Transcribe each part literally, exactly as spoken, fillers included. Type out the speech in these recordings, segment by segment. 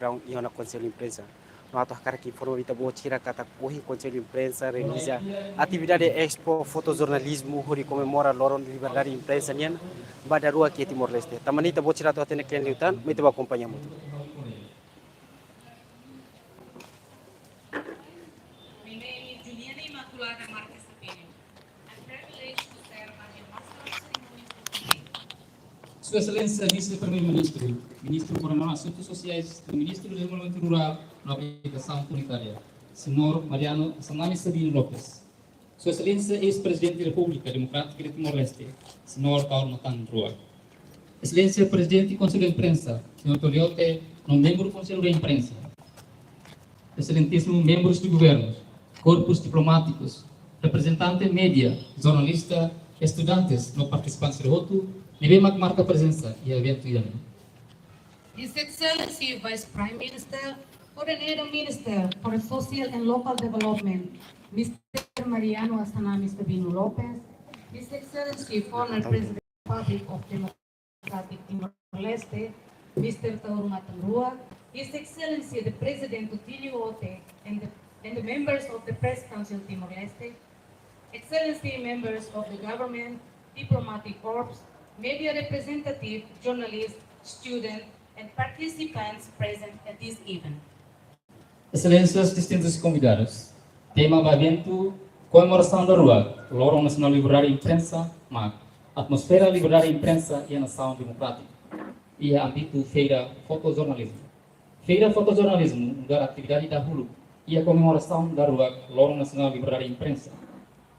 Brown iha ona Konsellu Imprensa. No atu hakarak informa ita-boot sira katak ohin Konsellu Imprensa realiza atividade expo fotojornalizmu hodi komemora loron liberdade imprensa nian ba daruak iha Timor-Leste. Tanba ne'e ita-boot sira atu hatene klean liután, mai ita bá akompaña hamutuk. My name is Juliana Imaculada Marques Sabino. I'm privileged to serve as your master of ceremony for today. Sua Exelénsia Vise-Primeiru-Ministru, Ministru Koordenasaun Asuntus Sosiais, Ministru Dezenvolvimentu Rurál no Aplikasaun Komunitária, Señór Mariano Assanami Sabino Lopes. Sua Exelénsia Eis-Prezidente Repúblika Demokrátika de Timor-Leste, Señór Taur Matan Ruak. Exelénsia Prezidente Konsellu Imprensa, Señór Toliote, no membru Konsellu Imprensa. Exelentísimu membrus de governu, korpus diplomátikus, reprezentante média, jornalista, estudantes no partisipantes hotu ne'ebé mak marka prezensa iha eventu ida-ne'e. His Excellency Vice Prime Minister, Coordinator Minister for Social and Local Development, Mister Mariano Assanami Sabino Lopes, His Excellency former President of the Republic of Democratic Timor-Leste, Mister Taur Matan Ruak, His Excellency the President Otilio Ote, and the, and the members of the Press Council Timor-Leste, Excellency members of the government, diplomatic corps, media representative, journalists, students, and participants present at this event. Exelénsias, distintus konvidadus. Tema ba eventu komemorasaun daruak Loron Nasionál Liberdade Imprensa mak Atmosfera Liberdade Imprensa iha Nasaun Demokrátika, iha ámbitu Feira Fotojornalizmu. Feira Fotojornalizmu nu'udar atividade dahuluk iha komemorasaun daruak Loron Nasionál Liberdade Imprensa.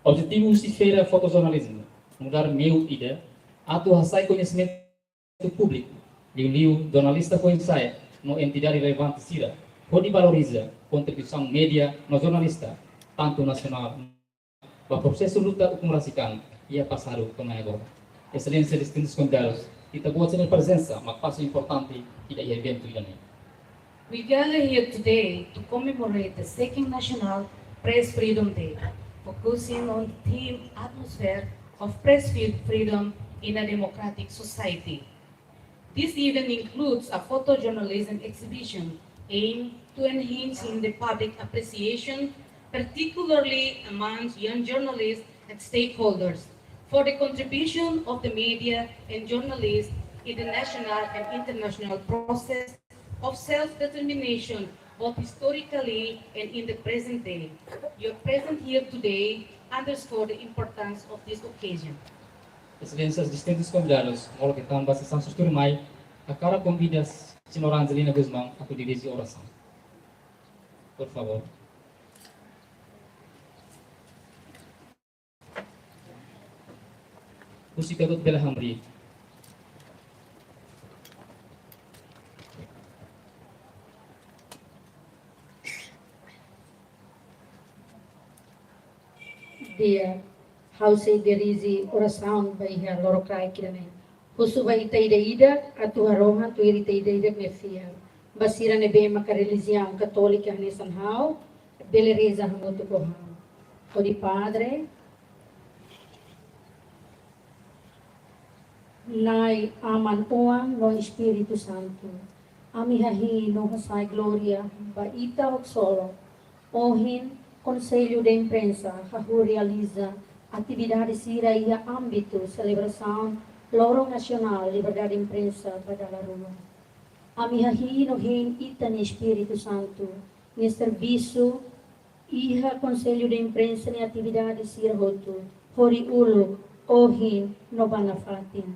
Objetivu husi Feira Fotojornalizmu nu'udar meiu ida atu hasai koñesimentu públiku, liuliu jornalista foin-sa'e no entidade relevante sira, hodi valoriza kontribuisaun média no jornalista, tantu nasionál, ba prosesu luta ukun rasik an iha pasadu to'o mai agora. Exelénsia, distintus konvidadus, ita-boot sira-nia prezensa mak pasu importante ida iha eventu ida-ne'e. We gather here today to commemorate the second National Press Freedom Day, focusing on the theme atmosphere of press free-, freedom in a democratic society. This event includes a photojournalism exhibition aimed to enhancing the public appreciation, particularly amongst young journalists and stakeholders, for the contribution of the media and journalists in the national and international process of self-determination, both historically and in the present day. Your presence here today underscore the importance of this occasion. Exelénsias, distintus konvidadus, molok tan ba sesaun sosteru mai, hakarak konvida Señora Angelina Gusmão atu dirije orasaun. Por favór. Husi ita hotu bele hamriik. Di'ak, ha'u sei dirije orasaun ba iha lorokraik ida-ne'e. Husu ba ita ida-idak atu harohan tuir ita ida-idak nia fiar. Ba sira ne'ebé maka relijiaun katólika hanesan ha'u, bele reza hamutuk ho ha'u. Hodi Padre, Na'i, Aman, Oan no Espíritu Santu. Ami hahi'i no hasai glória ba Ita ho ksolok. Ohin, Konsellu de Imprensa hahú realiza atividade sira iha ámbitu selebrasaun Loron Nasionál Liberdade Imprensa ba dala rua. Ami hahi'i no hein Ita-nia Espíritu Santu nia servisu iha Konsellu de Imprensa nia atividade sira hotu, horiuluk, ohin no ba nafatin.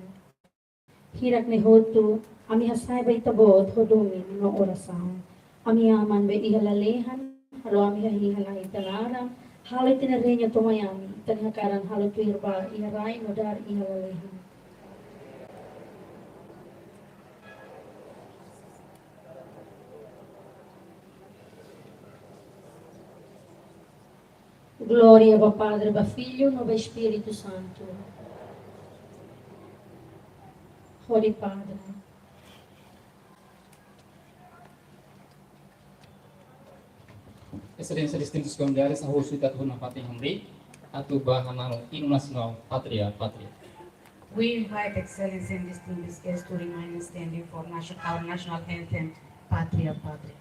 Hirak ne'e hotu, ami hasai ba Ita-Boot ho domin no orasaun. Ami Aman be iha lalehan, halo ami hahi'i hana'i Ita laran, halo Ita-nia reinu to'o mai ami, Ita-nia hakarak halo tuir ba iha rai nu'udar iha lalehan. Glória ba Padre, ba Filho no ba Espíritu Santu. Hodi Padre. Exelénsia, distintus konvidadus, ha'u husu ita atu nafatin hamriik, atu ba hananu Inu Nasionál Pátria, Pátria. We invite Excellency and distinguished guests to remain standing for nation-, our national anthem, Pátria, pátria.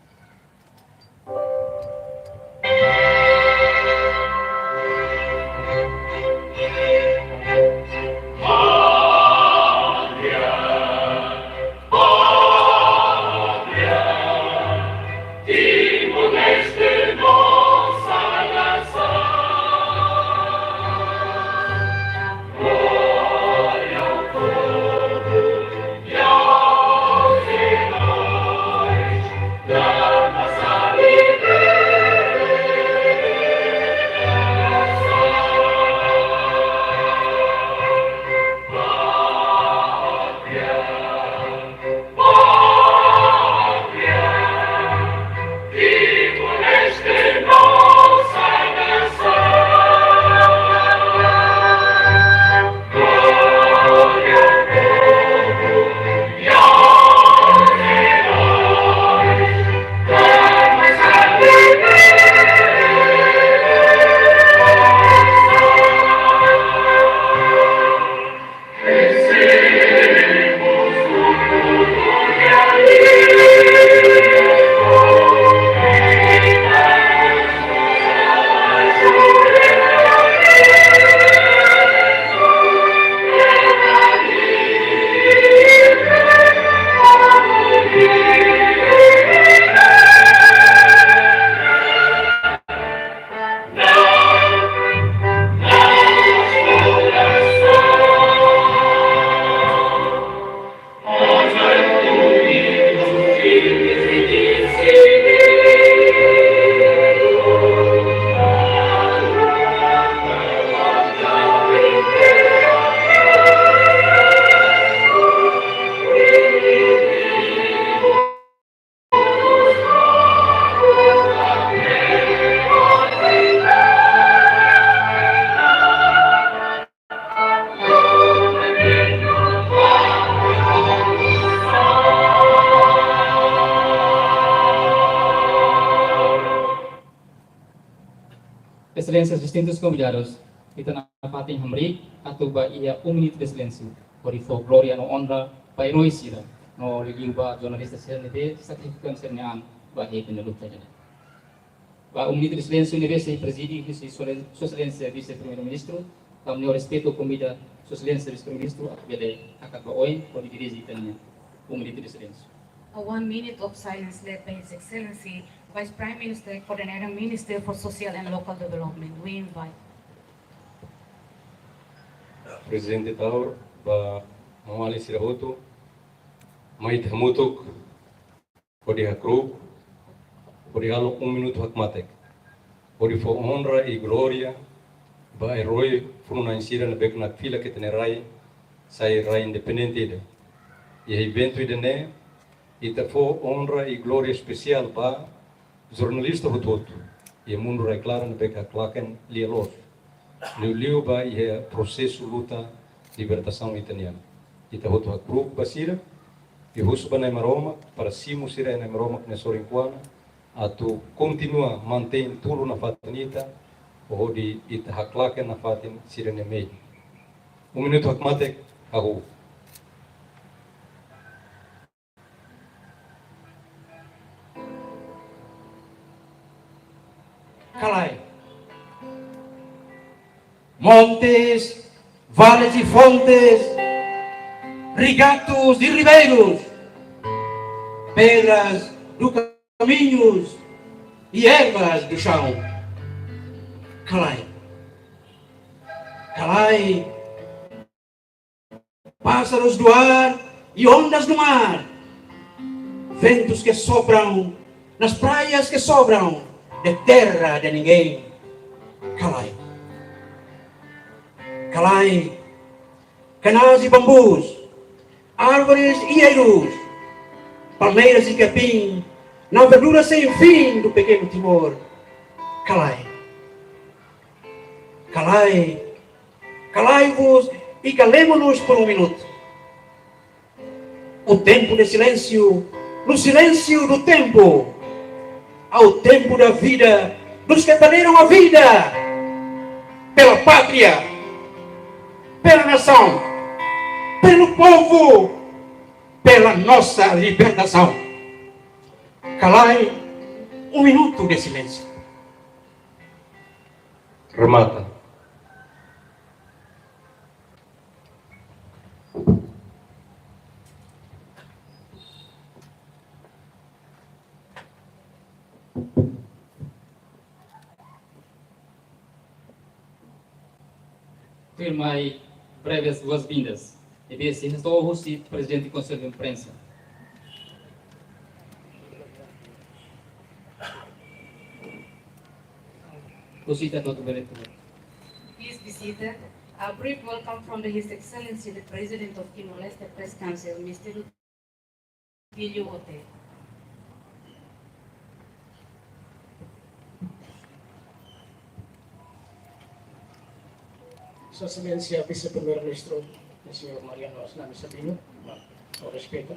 Exelénsias, distintus konvidadus, ita nafatin hamriik atu bá iha um minuto de silêncio, hodi fó glória no onra ba eroi sira, no liuliu ba jornalista sira ne'ebé sakrifikadu sira-nia an ba iha ita-nia luta ida-ne'e. Ba um minuto de silêncio ne'ebé sei prezide husi Sua Exelénsia Vise-Primeiru-Ministru, tanba nia respeitu konvida Sua Exelénsia Vise-Primeiru-Ministru atu bele hakat ba oin hodi dirije ita-nia um minuto de silêncio. A one minute of silence led by His Excellency Vice Prime Minister, Coordinating Minister for Social and Local Development. We invite. Prezidente Taur, ba maun-alin sira hotu, mai ita hamutuk hodi hakru'uk, hodi halo um minuto hakmatek, hodi fó onra i glória ba eroi funu-na'in sira ne'ebé nakfilak ita-nia rai sai rai independente ida. Iha eventu ida-ne'e, ita fó onra i glória espesiál ba jornalista hotu-hotu iha mundu rai-klaran ne'ebé haklaken lia-loos, liuliu ba iha prosesu luta libertasaun ita-nian. Ita hotu hakru'uk ba sira, i husu ba Na'i Maromak para simu sira iha Na'i Maromak nia sorin-kuana, atu kontinua mantein tulun nafatin ita, hodi ita haklaken nafatin sira-nia mehi. Um minuto hakmatek, hahú. Kalai. Montes, vales e fontes, regatos e ribeiros, pedras do caminhos e ervas do chão. Kalai. Kalai. Pássaros do ar e ondas do mar, ventos que sopram nas praias que sobram de terra de ninguém. Kalai. Kalai. Canas e bambus, árvores e eirus, palmeiras e capim, na verdura sem fim do pequeno Timor. Kalai. Kalai. Calai-vos e calemo-nos por um minuto. O tempo de silêncio, no silêncio do tempo, ao tempo da vida, dos que perderam a vida pela pátria, pela nação, pelo povo, pela nossa libertação. Kalae, um minuto de silêncio. Remata. Tuirmai, breves boas-vindas. E bem, se estou husi Prezidente Konsellu Imprensa. Husi ita-boot bele tuur. Please be seated. A brief welcome from the His Excellency, the President of Timor-Leste Press Council, Mister Filho Ote. Sua Exelénsia Vise-Primeiru-Ministru, Señór Mariano Asnami Sabino, ho respeitu.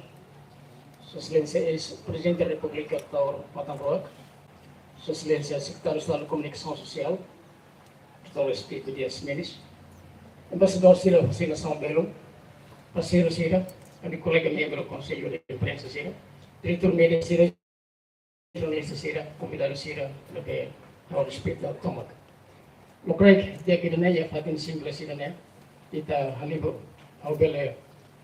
Sua Exelénsia Eis-Prezidente da Repúblika, doutór Matan Ruak. Sua Exelénsia Sekretáriu Estadu Komunikasaun Sosiál, doutór Expedito Dias Mendes. Embaixadór sira, sira são belo. Parseiru sira, ami kolega membru Konsellu de Imprensa sira. Diretór média sira, jornalista sira, konvidadu sira, ne'ebé ha'u respeitu tomak. Lokraik, di'ak ida-ne'e, iha fatin simples ida-ne'e, ita halibur, ha'u bele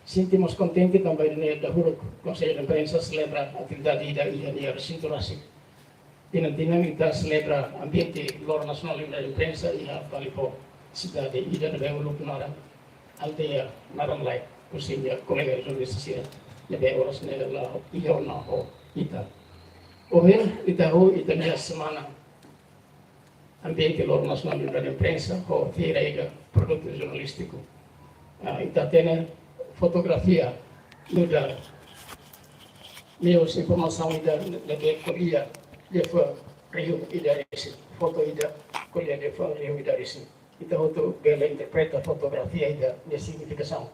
sente mós kontente tanba ida-ne'e dahuluk Konsellu de Imprensa selebra atividade ida iha nia resintu rasik. Tinan-tinan ita selebra ambiente Loron Nasionál Liberdade Imprensa iha Balibó, sidade ida ne'ebé uluk naran aldeia Naramlai, husi nia kolega jornalista sira ne'ebé oras ne'e la iha ona ho ita. Ohin ita hahú ita-nia semana ambiente Loron Nasionál Liberdade Imprensa ho feira ida produtu jornalístiku. Ah, ita hatene fotografia nu'udar meius informasaun ida ne'ebé ko'alia liafuan rihun ida resin. Foto ida ko'alia liafuan rihun ida resin. Ita hotu bele interpreta fotografia ida nia signifikasaun.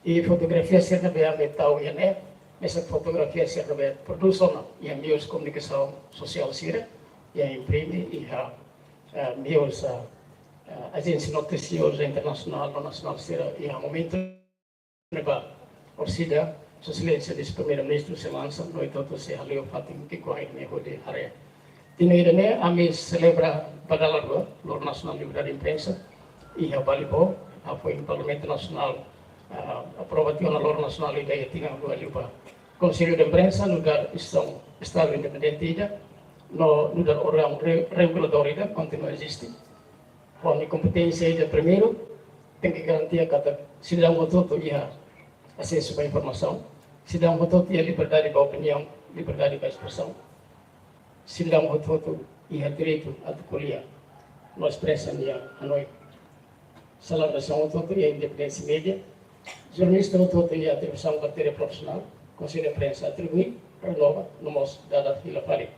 I fotografia sira ne'ebé ami tau iha ne'e, mesak fotografia sira ne'ebé prodús ona iha meius komunikasaun sosiál sira, iha imprime, iha, eh, meius, eh, eh, ajénsia notisioza internasionál no nasionál sira, iha momentu ne'ebá orsida, Sua Exelénsia Vise-Primeiru-Ministru sei lansa, no ita hotu sei haleu fatin ki'ikoan ida-ne'e hodi haree. Tinan ida-ne'e, ami selebra ba dala rua Loron Nasionál Liberdade Imprensa iha Balibó, hafoin Parlamentu Nasionál, ah, aprova tiha ona loron nasionál ida iha tinan rua liubá. Konsellu de Imprensa nu'udar instituisaun Estadu independente ida, no nu'udar órgaun re-, reguladór ida, kontinua eziste. Ho nia kompeténsia ida primeiru, tenke garantia katak sidadaun hotu-hotu iha asesu ba informasaun, sidadaun hotu-hotu iha liberdade ba opiniaun, liberdade ba espresaun. Sidadaun hotu-hotu iha direitu atu ko'alia no espresa nia hanoin. Salariadu hotu-hotu iha independénsia média. Jornalista hotu-hotu iha atribuisaun karteira profisionál, Konsellu de Imprensa atribui, renova, no mós dada fila fali.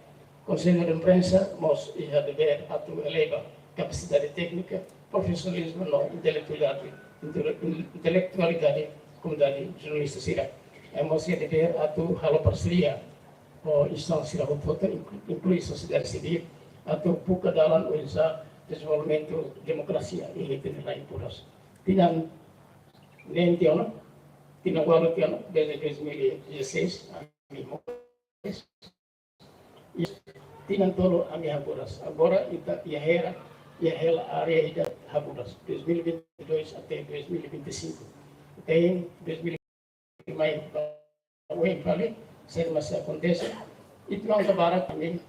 Konsellu de Imprensa mós iha devér atu eleva kapasidade téknika, profisionalizmu no intelektualidade, intele-, intelektualidade komunidade jornalista sira. I mós iha devér atu halo parseria ho instansia sira hotu-hotu, inklu-, inklui sosiedade sivíl, atu buka dalan oinsá dezenvolvimentu demokrasia iha ita-nia rain buras. Tinan neen tiha ona, tinan ualu tiha ona, desde dois mil e dezasseis, ami moris. Tinan tolu ami haburas. Agora ita iha hela, iha hela área ida haburas. Dois mil e vinte e dois até dois mil e vinte e cinco. Tem dois mil e vinte e cinco mai ba oin fali, saida mak sei akontese. Ita-nia barak ami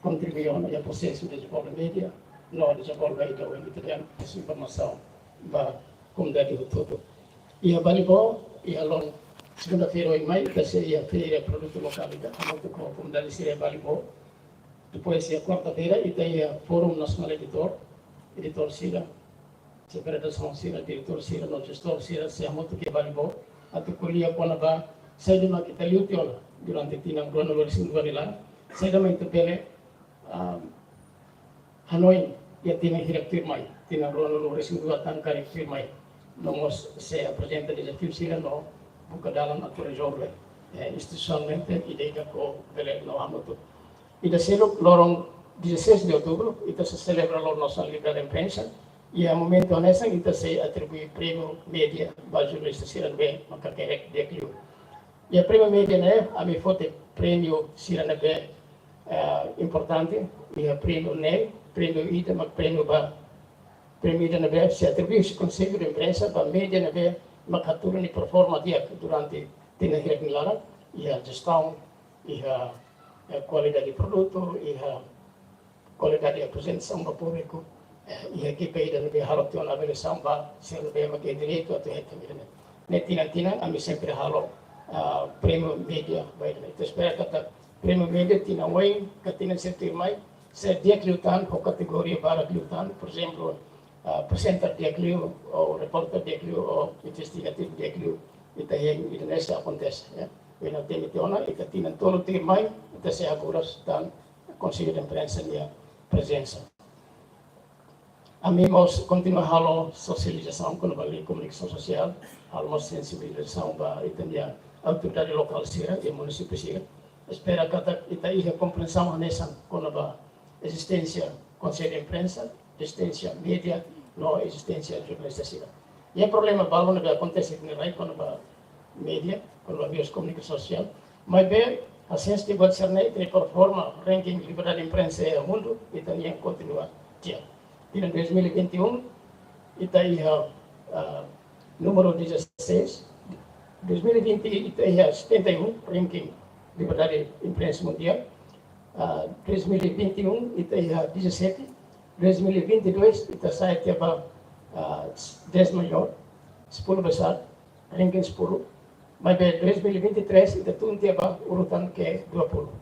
kontribui ona iha prosesu dezenvolve média, no dezenvolve ida oin ita-nia informasaun ba komunidade hotu-hotu. Iha Balibó, iha loron segunda-feira oin mai, ita sei iha feira produtu lokál ida, hamutuk ho komunidade sira Balibó. Depois, iha kuarta-feira, ita iha Fórum Nasionál Editór, editór sira, federasaun sira, diretór sira, no jestór sira, sei hamutuk iha Balibó, atu ko'alia kona-ba saida mak ita liu tiha ona durante tinan ruanulu-resin rua nia laran, saida mak ita bele, ah, hanoin iha tinan hirak tuirmai, tinan ruanulu-resin rua tan karik tuirmai. No mós sei aprezenta dezafiu sira no buka dalan atu rezolve, eh, institusionalmente ida-idak ho bele no hamutuk. Ida seluk, loron dezasseis de outubro, ita sei selebra Loron Nasionál Liberdade Imprensa, i iha momentu hanesan ita sei atribui prémiu média ba jornalista sira ne'ebé mak hakerek di'ak liu. Iha prémiu média ne'e, ami foti prémiu sira ne'ebé, eh, importante, iha prémiu ne'e, prémiu ida mak prémiu ba, prémiu ida ne'ebé sei atribui husi Konsellu de Imprensa ba média ne'ebé mak hatudu nia performa di'ak durante tinan hirak nia laran, iha jestaun, iha, eh, kualidade produtu, iha kualidade aprezentasaun ba públiku, eh, iha ekipa ida ne'ebé halo tiha ona avaliasaun ba sira ne'ebé mak iha direitu atu hetan ida-ne'e. Ne'e tinan-tinan ami sempre halo, ah, prémiu média ba ida-ne'e. Ita espera katak prémiu média tinan oin ka tinan sira tuirmai sei di'ak liután ho kategoria barak liután, por ezemplu, ah, apresenta di'ak liu, ou repórter di'ak liu, ou investigativu di'ak liu, ita hein ida-ne'e sei akontese, ya. Ita temi tiha ona, ita tinan tolu tuirmai, ita sei haburas tan Konsellu de Imprensa nia prezensa. Ami mós kontinua halo sosializasaun kona-ba lei komunikasaun sosiál, halo mós sensibilizasaun ba ita-nia autoridade lokál sira, iha munisípiu sira. Espera katak ita iha komprensaun hanesan kona-ba ezisténsia Konsellu de Imprensa, ezisténsia média, no ezisténsia jornalista sira. Iha problema balu ne'ebé akontese iha rai kona-ba média, kona-ba meius komunikasaun sosiál. Maibé, hanesan ita-boot sira ne'e, ita-nia performa ranking liberdade de imprensa iha mundu, ita-nian kontinua di'ak. Tinan dois mil e vinte e um, ita iha, ah, númeru dezasseis. Dois mil e vinte, ita iha setenta e um, ranking liberdade de imprensa mundiál. Ah, dois mil e vinte e um, ita iha dezassete. Dois mil e vinte e dois, ita sai tiha ba, ah, dez maior, sepuluh besar, ranking sepuluh. Maibé dois mil e vinte e três, ita tun tiha ba urutan ke dua puluh.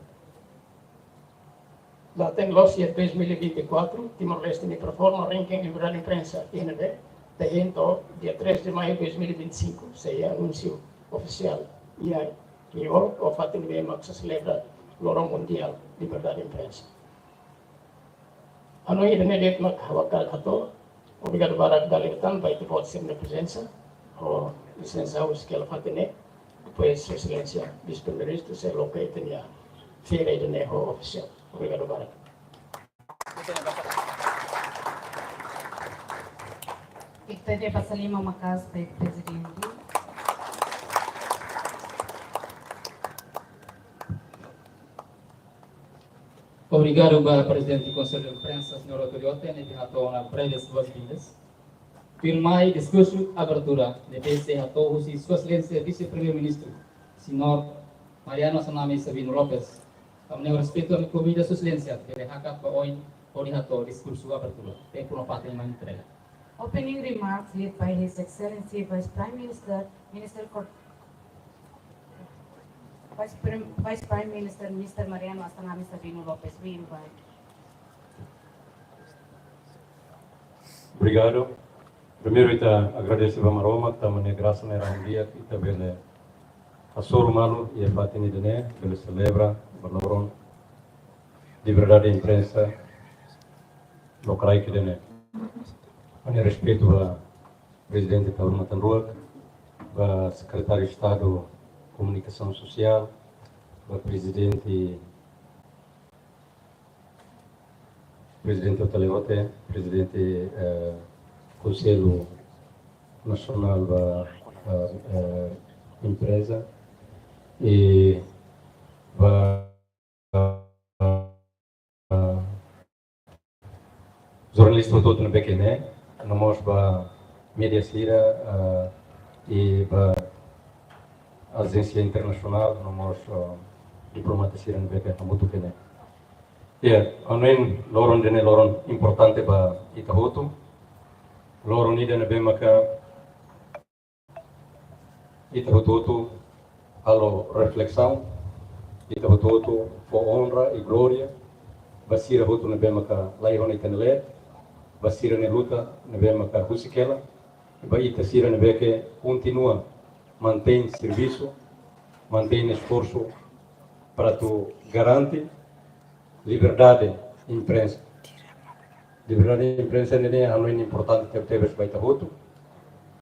La hatene loos iha dois mil e vinte e quatro, Timor-Leste nia performa ranking liberdade de imprensa, I N B, ita hein to'o dia três de maio dois mil e vinte e cinco, sei iha anúnsiu ofisiál iha New York, ho fatin ne'ebé mak sei selebra Loron Mundiál Liberdade de Imprensa. Hanoin ida-ne'e de'it mak ha'u hakarak hato'o. Obrigadu barak dala ida tan ba ita-boot sira-nia prezensa. Ho lisensa ha'u sei hela fatin ne'e. Depois, Sua Exelénsia Vise-Primeiru-Ministru sei loke ita-nia feira ida-ne'e ho ofisiál. Obrigadu barak. Ita-nia basa liman maka'as ba Prezidente. Obrigadu ba Prezidente Konsellu de Imprensa, Señór Otto Liotte, ne'ebé hato'o ona breves boas-vindas. Tuirmai diskursu abertura ne'ebé sei hato'o husi Sua Exelénsia Vise-Primeiru-Ministru, Señór Mariano Assanami Sabino Lopes. Ami ho respeitu ami konvida Sua Exelénsia bele hakat ba oin hodi hato'o diskursu abertura. Tempu no fatin mai entrega. Opening remarks led by His Excellency Vice Prime Minister, Minister Cor-, Vice Prim-, Vice Prime Minister, Mister Mariano Assanami Sabino Lopes. We invite. Obrigadu. Primeiru, ita agradese ba Maromak, tanba nia grasa ne'e rai di'ak, ita bele hasoru malu iha fatin ida-ne'e, bele selebra ba loron liberdade de imprensa lokraik ida-ne'e. Ami ho respeitu ba Prezidente Taur Matan Ruak, ba Sekretáriu Estadu Komunikasaun Sosiál, ba Prezidente, Prezidente Otto Liotte, Prezidente, eh, Konsellu Nasionál ba, eh, eh, Imprensa, i ba jornalista hotu-hotu ne'ebé ke iha ne'e, no mós ba média sira, ah, i ba ajénsia internasionál, no mós, ah, diplomata sira ne'ebé ke hamutuk iha ne'e. Ya, hanoin loron ida-ne'e loron importante ba ita hotu. Loron ida ne'ebé maka ita hotu-hotu halo reflesaun, ita hotu-hotu fó onra i glória ba sira hotu ne'ebé maka laiha ona ita-nia leet, ba sira-nia luta ne'ebé maka husik hela, ba ita sira ne'ebé ke kontinua mantein servisu, mantein esforsu para atu garante liberdade imprensa. Liberdade imprensa ne'e hanoin importante tebetebes ba ita hotu.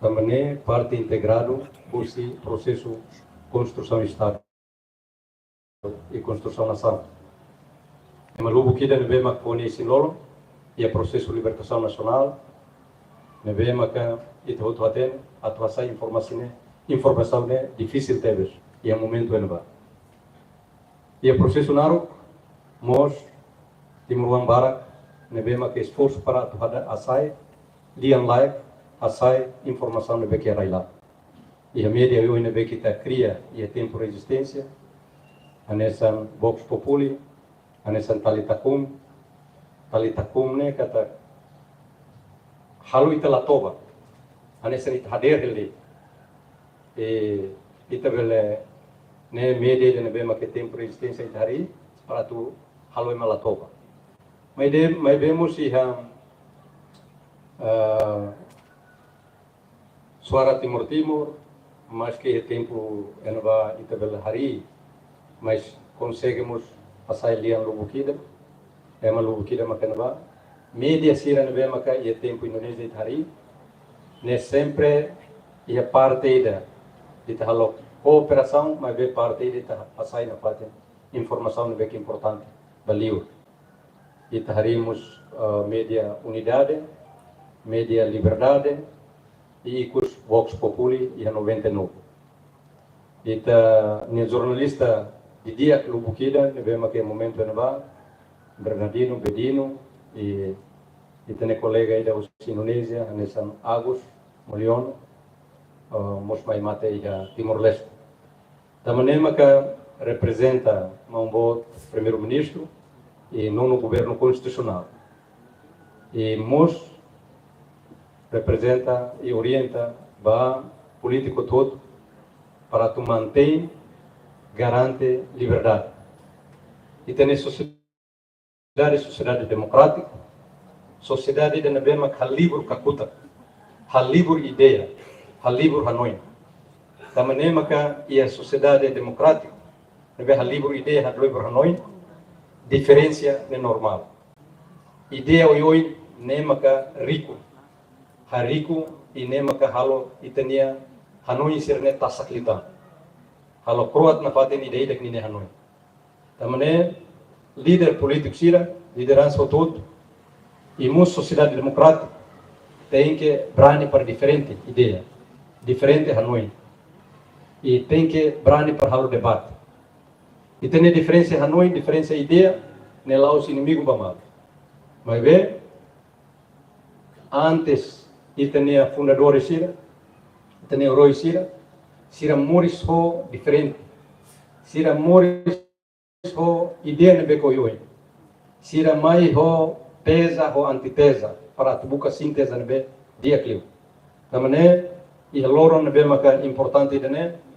Tanba ne'e parte integradu husi prosesu konstrusaun Estadu i konstrusaun nasaun. Ema lubuk ida ne'ebé mak fó nia isin-lolon iha prosesu libertasaun nasionál, ne'ebé maka ita hotu hatene, atu hasai informasaun ne'e, informasaun ne'e difisil tebes. iha momentu ne'ebá. Iha prosesu naruk mós timoroan barak ne'ebé mak esforsu para atu hada hasai, dehan-laek, hasai informasaun ne'ebé ke rai-laran. Iha média oioin ne'ebé ke ita kria iha tempu rezisténsia, hanesan Vox Populi, hanesan Talita Kum, Talita Kum ne'e katak halo ita la toba, hanesan ita hadeer hela de'it. E ita bele, ne'e média ida ne'ebé mak iha tempu rezisténsia ita harii, para atu halo ema la toba. Maibé, maibé mós iha, ah, Suara Timor Timur, maske iha tempu ne'ebá ita bele harii, mas konsege mós hasai lian lubuk ida, ema lubuk ida maka ne'ebá. Média sira ne'ebé maka iha tempu Indonézia ita harii, ne'e sempre iha parte ida ita halo kooperasaun, maibé parte ida ita hasai nafatin informasaun ne'ebé ke importante ba liur. Ita harii mós, eh, média Unidade, média Liberdade, i ikus Vox Populi iha noventa e nove. Ita-nia jornalista didi'ak lubuk ida ne'ebé mak iha momentu ne'ebá, Bernardino Bedino, i ita-nia kolega ida husi Indonézia, hanesan Agus Mulyono, eh, mós mai mate iha Timor-Leste. Tanba ne'e maka reprezenta maun boot Primeiru-Ministru i nonu Governu Konstitusionál. I mós reprezenta i orienta ba polítiku hotu para atu mantein, garante liberdade. Ita-nia sosiedade sosiedade, sosiedade demokrátiku, sosiedade ida ne'ebé mak halibur kakutak, halibur ideia, halibur hanoin. Tanba ne'e maka iha sosiedade demokrátiku ne'ebé halibur ideia, halibur hanoin, diferensa ne'e normál. Ideia oioin ne'e maka riku, hariku, i ne'e maka halo ita-nia hanoin sira-ne'e tasak liután. Halo kro'at nafatin ida-idak ninia hanoin. Tanba ne'e líder polítiku sira, lideransa hotu-hotu, i mós sosiedade demokrátika, tenke brani para diferente ideia, diferente hanoin. I tenke brani para halo debate. Ita-nia diferensa hanoin, diferensa ideia, ne'e la'ós inimigu ba malu. Maibé, antes, ita-nia fundadores sira, ita-nia erói sira, sira moris ho diferente. Sira moris ho ideia ne'ebé ke oioin. Sira mai ho teza, ho antiteza, para atu buka sínteza ne'ebé di'ak liu. Tanba ne'e, iha loron ne'ebé maka importante ida-ne'e,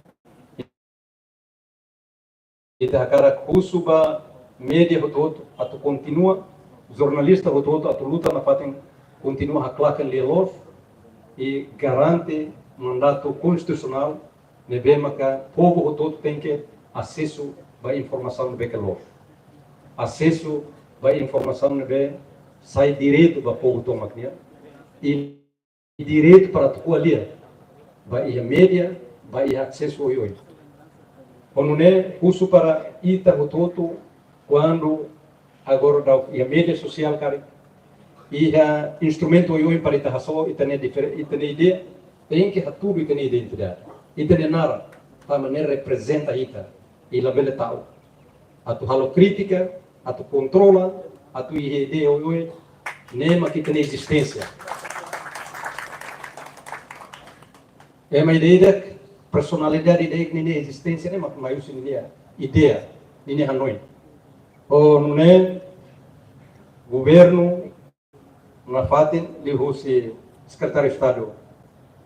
ita hakarak husu ba média hotu-hotu atu kontinua, jornalista hotu-hotu atu luta nafatin kontinua haklaken lia-loos i garante mandatu konstitusionál ne'ebé maka povu hotu-hotu tenke asesu ba informasaun ne'ebé ke loos. Asesu ba informasaun ne'ebé sai diretu ba povu tomak nian. I direitu para atu ko'alia ba iha média, ba iha asesu oioin. Ho nune'e husu para ita hotu-hotu, kuandu agora daudaun iha média sosiál karik, iha instrumentu oioin para ita hasoru ita-nia difer-, ita-nia ideia, tenke hatudu ita-nia identidade, ita-nia naran, tanba ne'e reprezenta ita, i labele ta'uk. Atu halo krítika, atu kontrola, atu iha ideia oioin, ne'e mak ita-nia ezisténsia. Ema ida-idak, personalidade ida-idak ninia ezisténsia ne'e mak mai husi ninia ideia, ninia hanoin. Ho nune'e, governu nafatin liuhusi Sekretáriu Estadu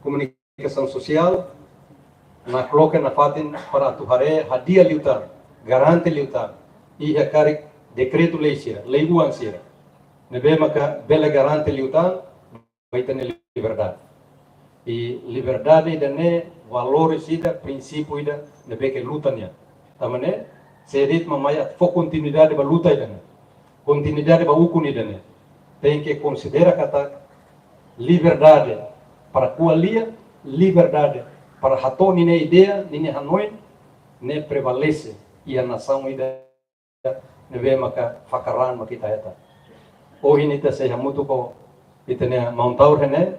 Komunikasaun Sosiál, nakloke nafatin para atu haree hadi'a liután, garante liután, iha karik dekretu-lei sira, lei-oan sira, ne'ebé maka bele garante liután ba ita-nia liberdade. I liberdade ida-ne'e valores ida, prinsípiu ida ne'ebé ke luta nian. Tanba ne'e, se de'it mak mai atu fó kontinuidade ba luta ida-ne'e, kontinuidade ba ukun ida-ne'e, tenke konsidera katak liberdade para ko'alia, liberdade para hato'o ninia ideia, ninia hanoin, ne'e prevalese iha nasaun ida ne'ebé maka fakar-raan mak ita hetan. Ohin ita sei hamutuk ho ita-nia maun Taur ne'e,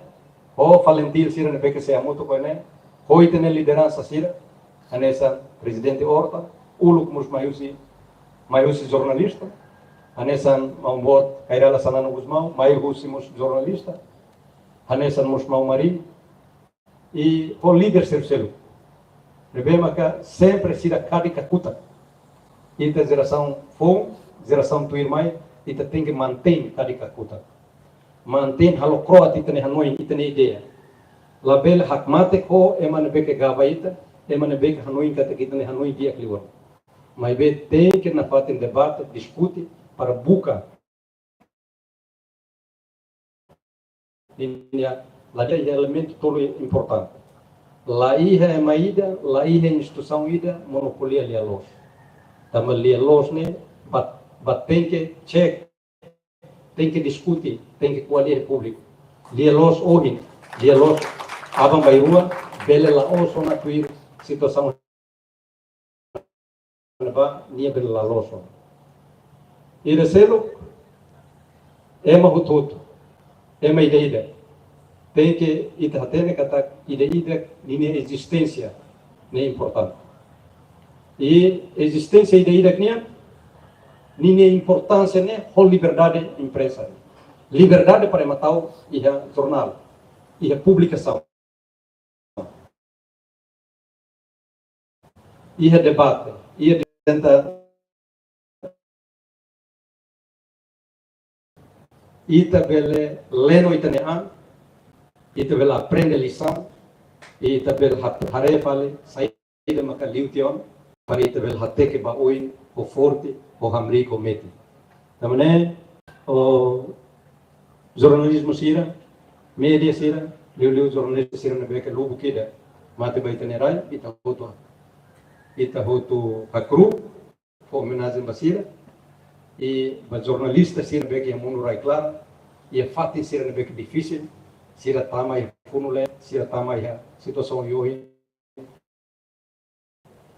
ho FALINTIL sira ne'ebé ke sei hamutuk ho ne'e, ho ita-nia lideransa sira, hanesan Prezidente Horta, uluk mós mai husi, mai husi jornalista, hanesan maun boot Kay Rala Xanana Gusmão, mai husi mós jornalista, hanesan mós maun Mari, i ho líder seluk-seluk. Ne'ebé maka sempre sira kadi kakutak. Ita jerasaun foun, jerasaun tuirmai, ita tenke mantein kadi kakutak. Mantein halo kro'at ita-nia hanoin, ita-nia ideia. Labele hakmatek ho ema ne'ebé ke gaba ita, ema ne'ebé ke hanoin katak ita-nia hanoin di'ak liu. Maibé tenke nafatin debate, diskute, para buka ninia la iha elementu tolu importante. La iha ema ida, la iha instituisaun ida monopolia lia-loos. Tanba lia-loos ne'e ba, ba tenke cek, tenke diskute, tenke ko'alia iha públiku. Lia-loos ohin, lia-loos aban-bainrua, bele la'ós ona tuir situasaun ne'ebá nia bele la loos ona. Ida seluk, ema hotu-hotu, ema ida-idak. Tenke ita hatene katak ida-idak ninia ezisténsia ne'e importante. I ezisténsia ida-idak nian, ninia importánsia ne'e ho liberdade imprensa. Liberdade para ema tau iha jornál, iha publikasaun, iha debate, iha tenta ita bele lee no ita-nia an, ita bele aprende lisaun, ita bele hat-, haree fali saida maka liu tiha ona, para ita bele hateke ba oin ho forte, ho hamriik, ho metin. Tanba ne'e, o, jornalizmu sira, média sira, liuliu jornalista sira ne'ebé ke lubuk ida mate ba ita-nia rai, ita hotu, ita hotu hakru'uk, fó omenajen ba sira, i ba jornalista sira ne'ebé ke iha mundu rai-klaran, iha fatin sira ne'ebé ke difisil, sira tama iha funu-leet, sira tama iha situasaun oioin.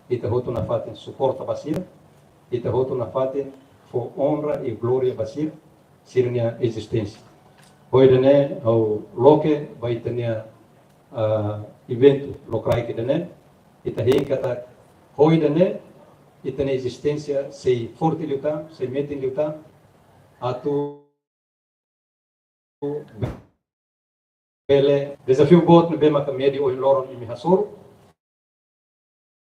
Ita hotu nafatin suporta ba sira, ita hotu nafatin fó onra i glória ba sira, sira-nia ezisténsia. Ho ida-ne'e ha'u loke ba ita-nia, ah, eventu lokraik ida-ne'e, ita hein katak ho ida-ne'e ita-nia ezisténsia sei forte liután, sei metin liután, atu bele dezafiu boot ne'ebé maka média ohin loron imi hasoru.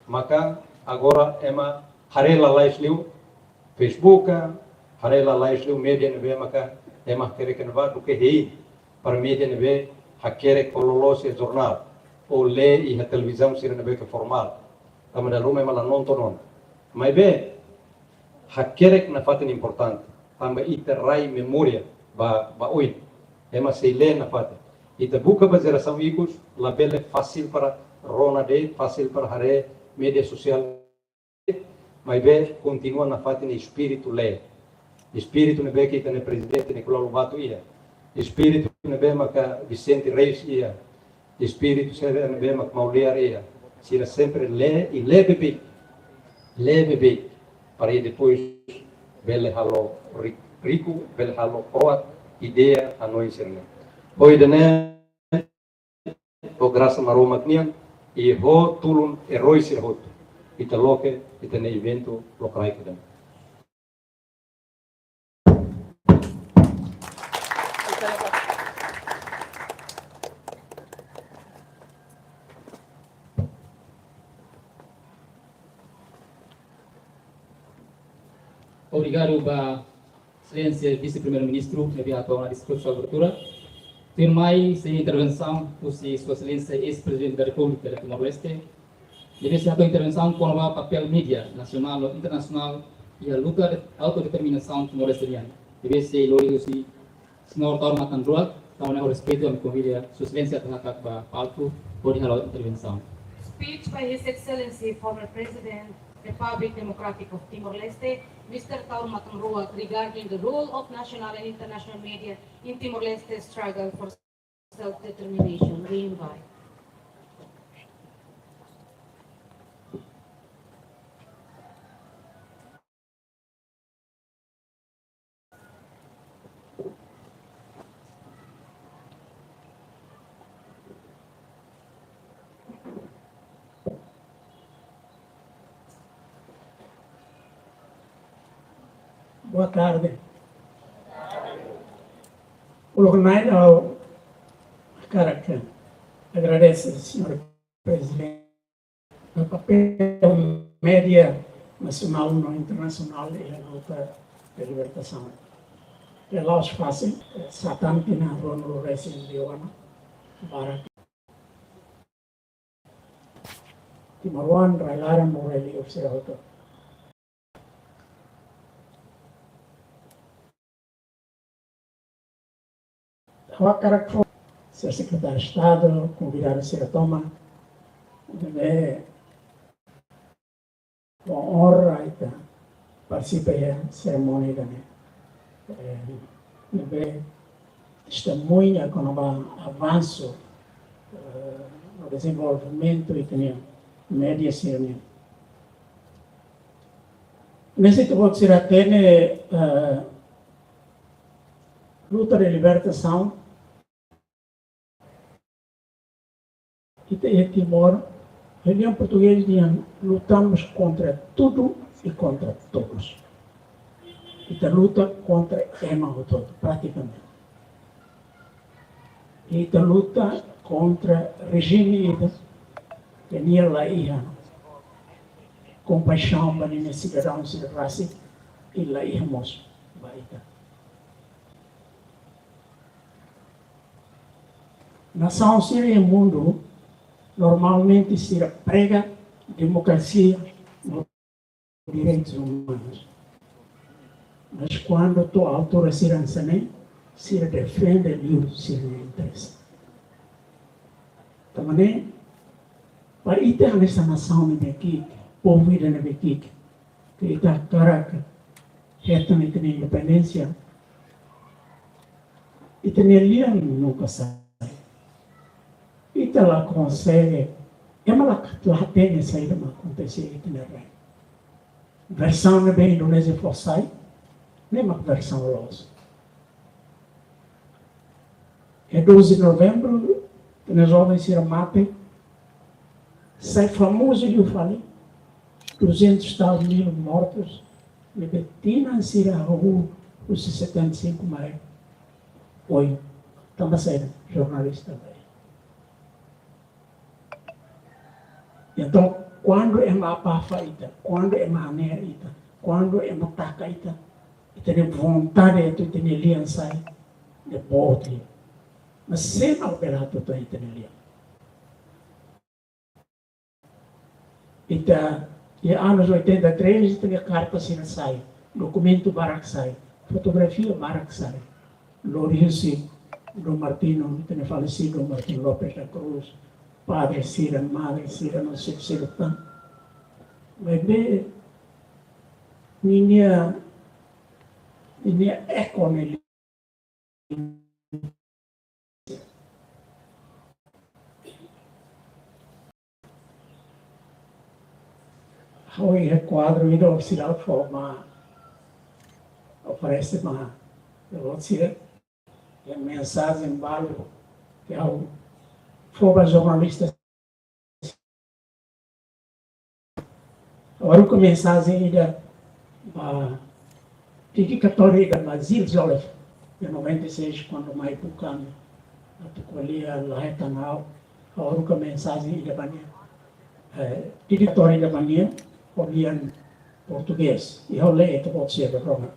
Maka agora ema haree lalais liu Facebook, haree lalais liu média ne'ebé maka ema hakerek iha ne'ebá duké hein para média ne'ebé hakerek ho loloos iha jornál, ou lee iha televizaun sira ne'ebé ke formál. Tanba dala ruma ema la nonton ona. Maibé, hakerek nafatin importante, tanba ita rai memória ba, ba oin. Ema sei lee nafatin. Ita buka ba jerasaun ikus, labele fasil para rona de'it, fasil para haree média sosiál. Maibé kontinua nafatin espíritu lee. Espíritu ne'ebé ke ita-nia Prezidente Nicolau Lobato iha. Espíritu ne'ebé maka Vicente Reis iha. Espíritu sira ne'ebé mak maun Lear iha. Sira sempre lee i lee beibeik. Lee beibeik. Para depois bele halo ri-, riku, bele halo kro'at ideia, hanoin sira-ne'e. Ho ida-ne'e, ho grasa Maromak nian, i ho tulun erói sira hotu, ita loke ita-nia eventu lokraik ida-ne'e. Obrigadu ba Exelénsia Vise-Primeiru-Ministru, ne'ebé atu hato'o ona diskursu abertura. Tuirmai sei intervensaun husi Sua Exelénsia Eis-Prezidente da Repúblika de Timor-Leste, ne'ebé sei hato'o intervensaun kona-ba papél média nasionál no internasionál iha luta de autodeterminasaun Timor-Leste nian. Ne'ebé sei lori husi Señór Taur Matan Ruak, entaun ho respeitu ami konvida Sua Exelénsia atu hakat ba palku hodi halo intervensaun. Speech by His Excellency, former President, Republic Democratic of Timor-Leste, Mister Taur Matan Ruak, regarding the role of national and international media in Timor-Leste's struggle for self-determination. We invite. Boa tarde. Uluk nanain ha'u hakarak agradese, señór Prezidente, papél média nasionál no internasionál iha luta de libertasaun. La'ós fasil, sá tan tinan ruanulu-resin-liu ona, barak timoroan, rai-laran no rai-liur sira hotu. Ha'u hakarak fó, señór Sekretáriu Estadu, konvidadu sira tomak, ne'ebé ho onra ita partisipa iha serimónia ida-ne'e. Eh, ne'ebé testemuña kona-ba avansu, eh, no dezenvolvimentu ita-nia média sira-nian. Ne'e se ita-boot sira hatene, eh, luta de libertasaun, ita iha Timor, relijiaun portugés nian, lutamos contra tudo e contra todos. Ita luta kontra ema hotu-hotu, pratikamente. Ita luta kontra rejime ida ke nia la iha kompaixaun ba ninia sidadaun sira rasik, i la iha mós ba ita. Nasaun sira iha mundu normalmente sira prega demokrasia no direitus umanus. Mas kuandu to'o altura sira hanesan ne'e, sira defende liu sira-nia interese. Tanba ne'e, para ita hanesan nasaun ne'ebé ki'ik, povu ida ne'ebé ki'ik, ke ita hakarak hetan ita-nia independénsia, ita-nia lian nunka sai. Ita la konsege, ema la, la hatene saida mak akontese iha ita-nia rai. Versaun ne'ebé Indonézia fó sai, ne'e mak versaun loos. Iha doze de novembro, ita-nia joven sira mate, sai famozu liu fali, duzentos tal mil mortos, ne'ebé tinan sira hahú husi setenta e cinco mai oin, tanba saida? Jornalista ladún. Entaun, kuandu ema abafa ita, kuandu ema hanehan ita, kuandu ema taka ita, ita-nia vontade atu ita-nia lian sai, ne'e boot liu. Mas sé mak bele hatutan ita-nia lian? Ita, iha anus oitenta e três, ita-nia karta sira sai, dokumentu barak sai, fotografia barak sai. Lori husi Dom Martinho, ita-nia falesidu Dom Martinho Lopes da Cruz, padre sira, madre sira, no sira, sira tan. Maibé, ninia, ninia eku ne'e Ha'u iha kuadru ida ofisinál forma oferese mai, la'ós sira, iha mensajen balu ke ha'u fó ba jornalista. Ha'u haruka mensajen ida ba dedikatória ida ba Gilles Joliffe, iha noventa e seis, kuandu mai buka ami atu ko'alia, la hetan ha'u. Ha'u haruka mensajen ida ba nia, eh, dedikatória ida ba nia, ho lian portugés. I ha'u lee ita-boot sira rona.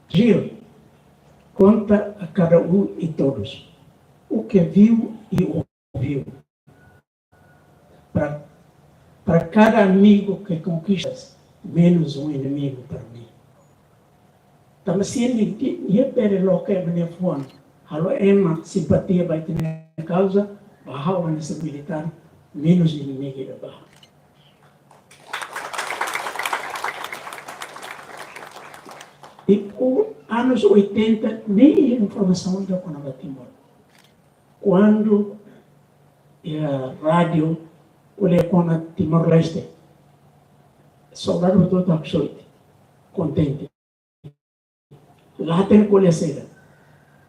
Gil, conta a cada um e todos o que viu e ouviu. Para, para cada amigo que conquistas, menos um inimigo para mim. Tanba se nia, nia bele loke ema nia fuan, halo ema simpatia ba ita-nia kauza, ba ha'u hanesan militár, menus inimigu ida ba ha'u. Iha anus oitenta, nein informasaun ida kona-ba Timor. Kuandu iha rádiu ko'alia kona Timor-Leste, soldadu hotu-hotu haksoit, kontente. La hatene ko'alia saida.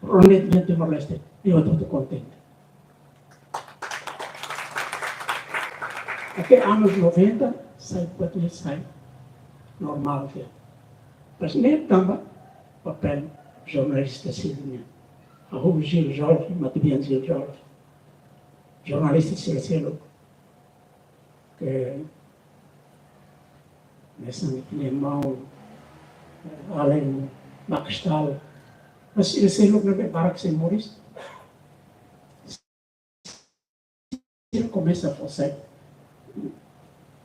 Rona de'it Timor-Leste, nia hotu-hotu kontente. Até anus noventa, sai buat ne'e sai. normál ke. Mas ne'e tanba papél jornalista sira-nian. Ha'u Gil Jorge, matebian Gil Jorge. Jornalista sira seluk ke hanesan ita-nia maun, eh, alin Max Stahl. Mas ida seluk ne'ebé barak sei moris. Sira komesa fó sai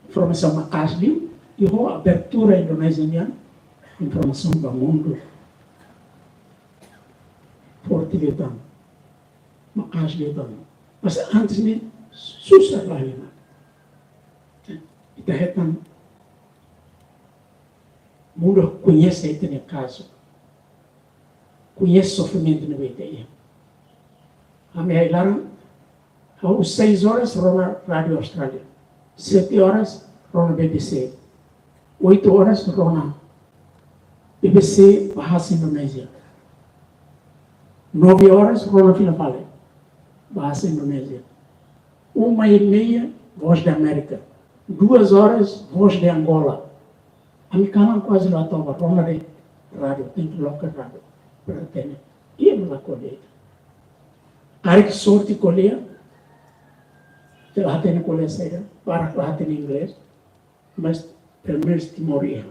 informasaun maka'as liu, i ho abertura Indonézia nian, informasaun ba mundu forte liután, maka'as liután. Mas antes ne'e susar la iha. Ita hetan mundu koñese ita-nia kazu, koñese sofrimentu ne'ebé ita iha. Ami iha ai-laran, ha'u seis horas rona Rádiu Austrália, sete horas rona B B C, oito horas rona B B C Bahasa Indonesia, nove horas rona fila fali Bahasa Indonesia, uma e meia Voz da América, duas horas Voz de Angola. Ami kalan kuaze la toba, rona de'it rádiu, tenke loke rádiu para hatene. Iha mak la ko'alia. Karik sorte ko'alia, ita la hatene ko'alia saida, barak la hatene inglés, mas pelumenus Timor iha.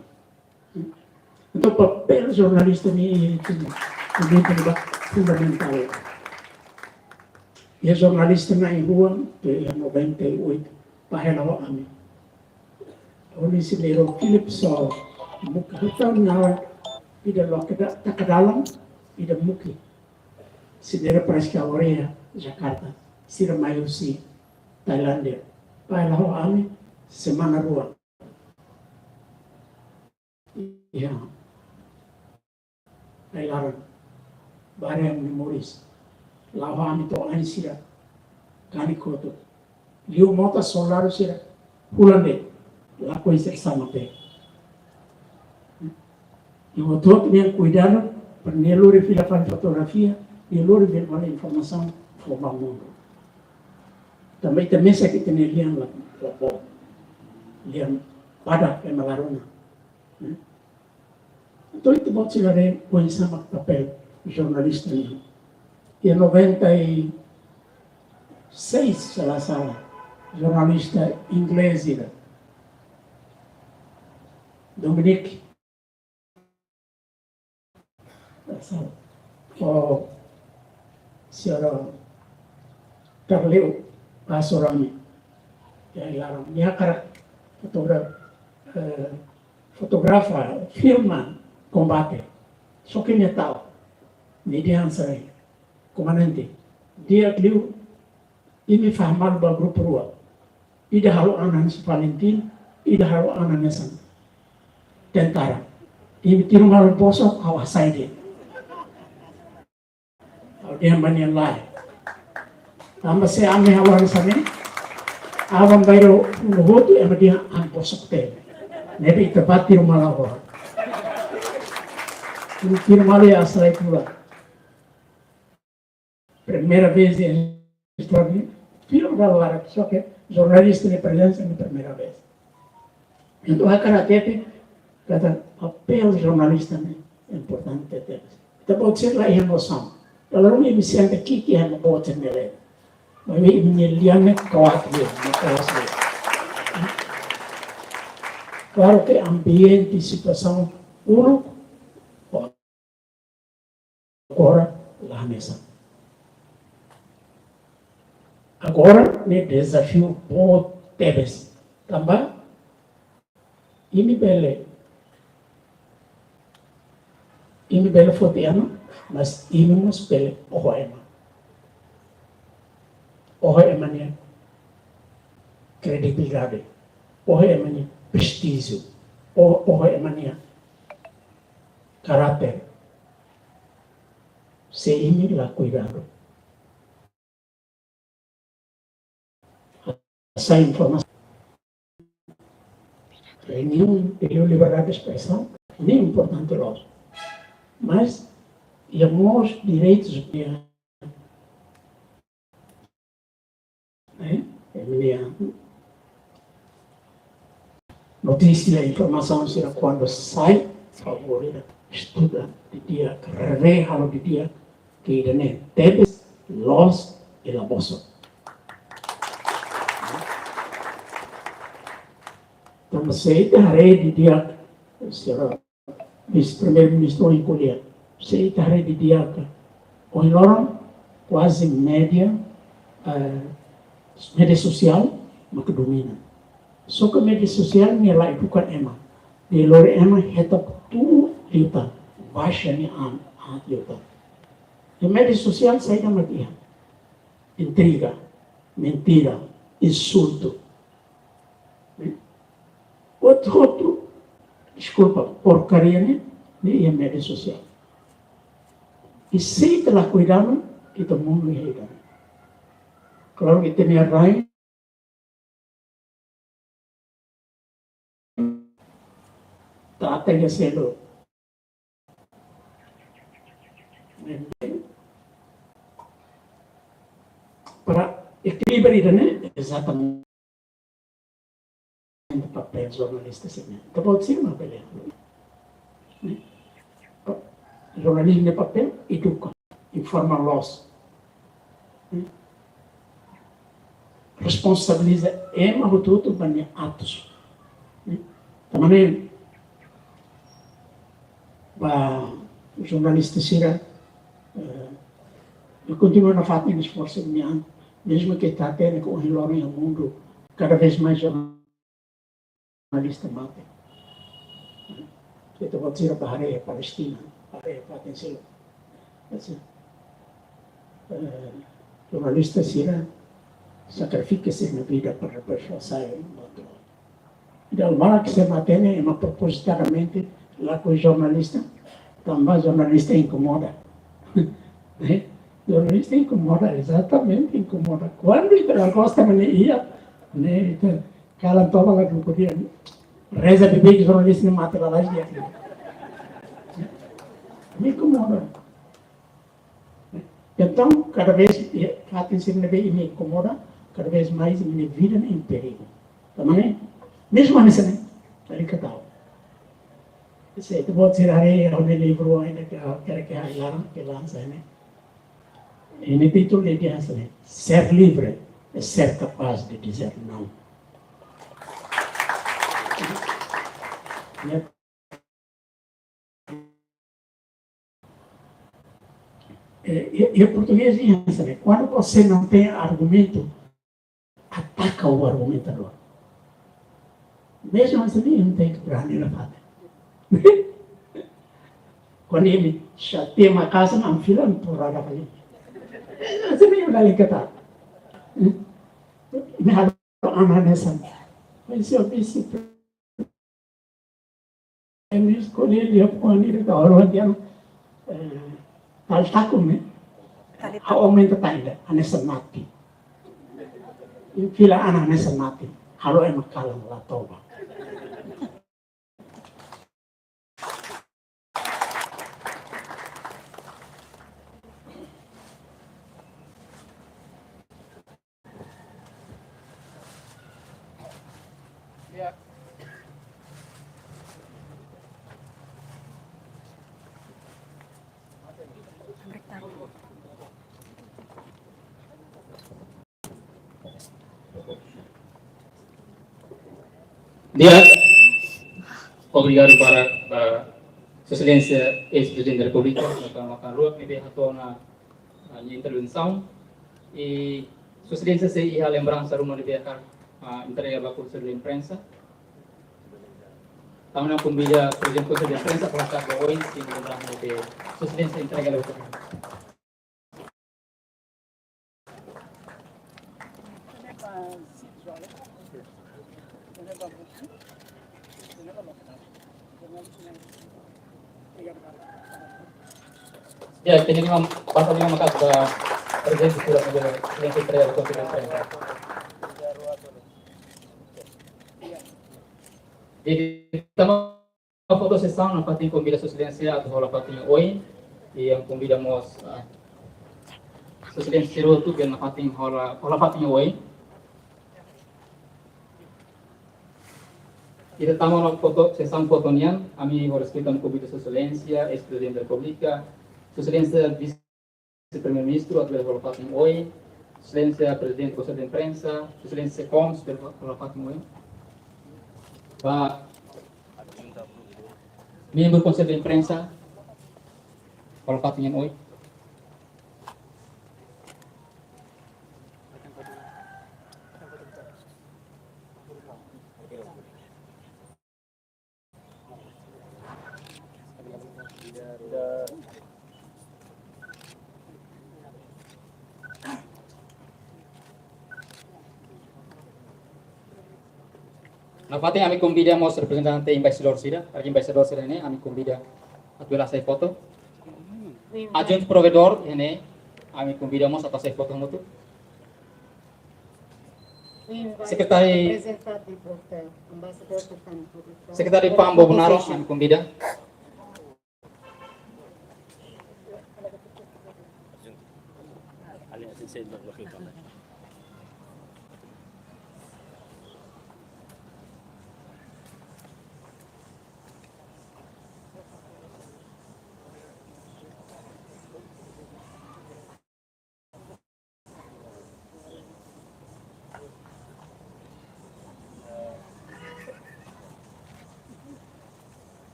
Entaun, papél jornalista ne'e, ne'e, ne'e, ne'e fundamentál. Iha jornalista na'in-rua, iha noventa e oito, ba hela ho ami. Ohin sira dehan Philip Saul, muka hutan nawa, ida loke da, taka dalan, ida muki. Sira dehan Praska Orea, Jakarta, sira mai husi Tailándia. Ba hela ho ami, semana rua. Iha ai-laran, bareng ami moris. La'o ho ami to'o ain sira kanek hotu. Liu mota soldadu sira, hulan de'it, lakohi sira sama pe. I hotu-hotu nian kuidadu, para nia lori fila fali fotografia, nia lori fila fali informasaun, fó ba mundu. Tanba ita mesak ita-nia lian la, la boot. Lian badak ema la rona. Entaun, ita-boot sira haree oinsá mak papél jornalista nian. Iha noventa e seis, se la sala, jornalista inglés ida, Dominic, o señora Carleu Asorami, iha ai-laran, nia hakarak fotogra-, eh, fotografa, filma kombate. Só ke nia ta'uk, nia dehan sai, "Komandante, di'ak liu imi fahe malu ba grupu rua. Ida halo an hanesan Valentin, ida halo an hanesan tentara. Imi tiru malu bosok, ha'u hasai de'it." Ha'u dehan ba nia lae. Tanba se ami halo hanesan ne'e, aban-bainrua ema hotu ema dehan an bosok tebes. Ne'ebé ita bá tiru malu agora. Tiru malu iha Astralia. Primeira vez em história, tiru malu agora, só ke jornalista nia prezensa ne'e primeira vez. Entaun, hakarak hatete katak papél jornalista ne'e importante tebes. Ita-boot sira la iha emosaun. Dala ruma imi sente ki'ik iha ema boot sira-nia leet. Maibé imi-nia lian ne'e kuat liu, ne'e keras liu. Klaru ke ambiente, situasaun uluk, agora la hanesan. Agora ne'e dezafiu boot tebes. Tanba imi bele, imi bele foti ema, mas imi mós bele oho ema. Oho ema nia kredibilidade, oho ema nia prestíjiu, oho, oho ema nia karáter. Se imi la kuidadu, hasai informasaun, reuniaun, iha liberdade de espresaun, ne'e importante loos. Mas iha mós direitus, eh, ema nia notísia, informasaun sira kuandu sai, favór ita estuda didi'ak, revee halo didi'ak, ke ida-ne'e tebes, loos, i la bosan. Tanba se ita haree didi'ak, sira Vise-Primeiru-Ministru ohin ko'alia, se ita haree didi'ak, ohin loron kuaze média, eh, média sosiál mak domina. Só ke média sosiál ne'e la eduka ema. Ne'e lori ema hetan tuur liután, baixa nia an, an liután. I média sosiál saida mak iha? Intriga, mentira, insultu. Hotu-hotu, deskulpa, porkaria ne'e, ne'e iha média sosiál. I se ita la kuidadu, ita mundu iha ida-ne'e. Klaru, ita-nia rai ta atende selo. Para ekilibra ida-ne'e, ezatamente papél jornalista sira-ne'e. Ita-boot sira mak bele. Jornalizmu nia papél, eduka, informa loos. Responsabiliza ema hotu-hotu ba nia atus. Tanba ne'e, ba jornalista sira, eh, ita kontinua nafatin esforsu nian, mezmu ke ita hatene ke ohin loron iha mundu, kada vez mais jornalista mate. Ita-boot sira bá haree Palestina, bá haree fatin seluk. Entaun, eh, jornalista sira sakrifika sira-nia vida para pessoa sai outro. Entaun, maibé se mate ne'e, ema propositadamente lakohi jornalista, tanba jornalista inkomoda. Eh? Jornalista inkomoda, ezatamente inkomoda. Kuandu ita la gosta, maibé iha, ne'e, ita kalan toba la grupo dia. Reza beibeik jornalista ne'e mate lalais di'ak. Ne'e inkomoda. Entaun, kada vez, eh, fatin sira ne'ebé imi inkomoda, kada vez mais imi-nia vida ne'e em perigo. Tanba ne'e, mezmu hanesan ne'e, tadi ketawa. Se ita-boot sira haree ha'u-nia livru ainda ke, ke, ke ha'u laran, ke lansa ne'e. I nia títulu dehan hanesan ne'e: Ser livre é ser capaz de dizer não. Ne'e Eh, e, e português é assim, né? Quando você não tem argumento, ataca o argumentador. Mesmo assim, não tem que ganhar na fada. Quando ele chateia uma casa, não fila no porrada ali. Assim, não dá nem catar. Me halo ana nessa. Mas eu vi se Emi eskolhe liafuan ida ka halo hadi'a, eh, tali takun ne'e. Tali takun. Ha'u aumenta tan ida, hanesan mate. Fila ana hanesan mate. Halo ema kalan la toba. Di'ak, obrigadu barak ba Sua Exelénsia eis-Prezidente da Repúblika, Doutór Makan Ruak, ne'ebé hato'o ona, ah, nia intervensaun. I Sua Exelénsia sei iha lembransa ruma ne'ebé hakarak, ah, entrega ba Konsellu Imprensa. Ami konvida Prezidente Konsellu Imprensa para hato'o oin, sin lembransa ne'ebé Sua Exelénsia entrega ba Ya, tenke memang pasal lima maka sudah terjadi sudah menjadi yang kita ya. Jadi, tama foto sesaun nafatin konvida Sua Exelénsia atu hola fatin oin, i ami konvida mós, ah, Sua Exelénsia sira hotu-hotu nafatin hola, hola fatin oin. Ita tama ona foto, sesaun foto nian, ami ho respeitu ami konvida Sua Exelénsia, Eis-Prezidente da Repúblika, Sua Exelénsia Vise-Primeiru-Ministru, atu bele hola fatin oin, Sua Exelénsia Prezidente Konsellu Imprensa, Sua Exelénsia SECOMS, bele hola fatin oin. Ba membru Konsellu Imprensa, hola fatin oin. Nafatin ami konvida mós reprezentante embaixadór sira, para embaixadór sira ne'e ami konvida atu bele hasai foto. Adjunto provedór ne'e ami konvida mós atu hasai foto hamutuk. Sekretáriu, Sekretáriu PAM Bobonaro, ami konvida.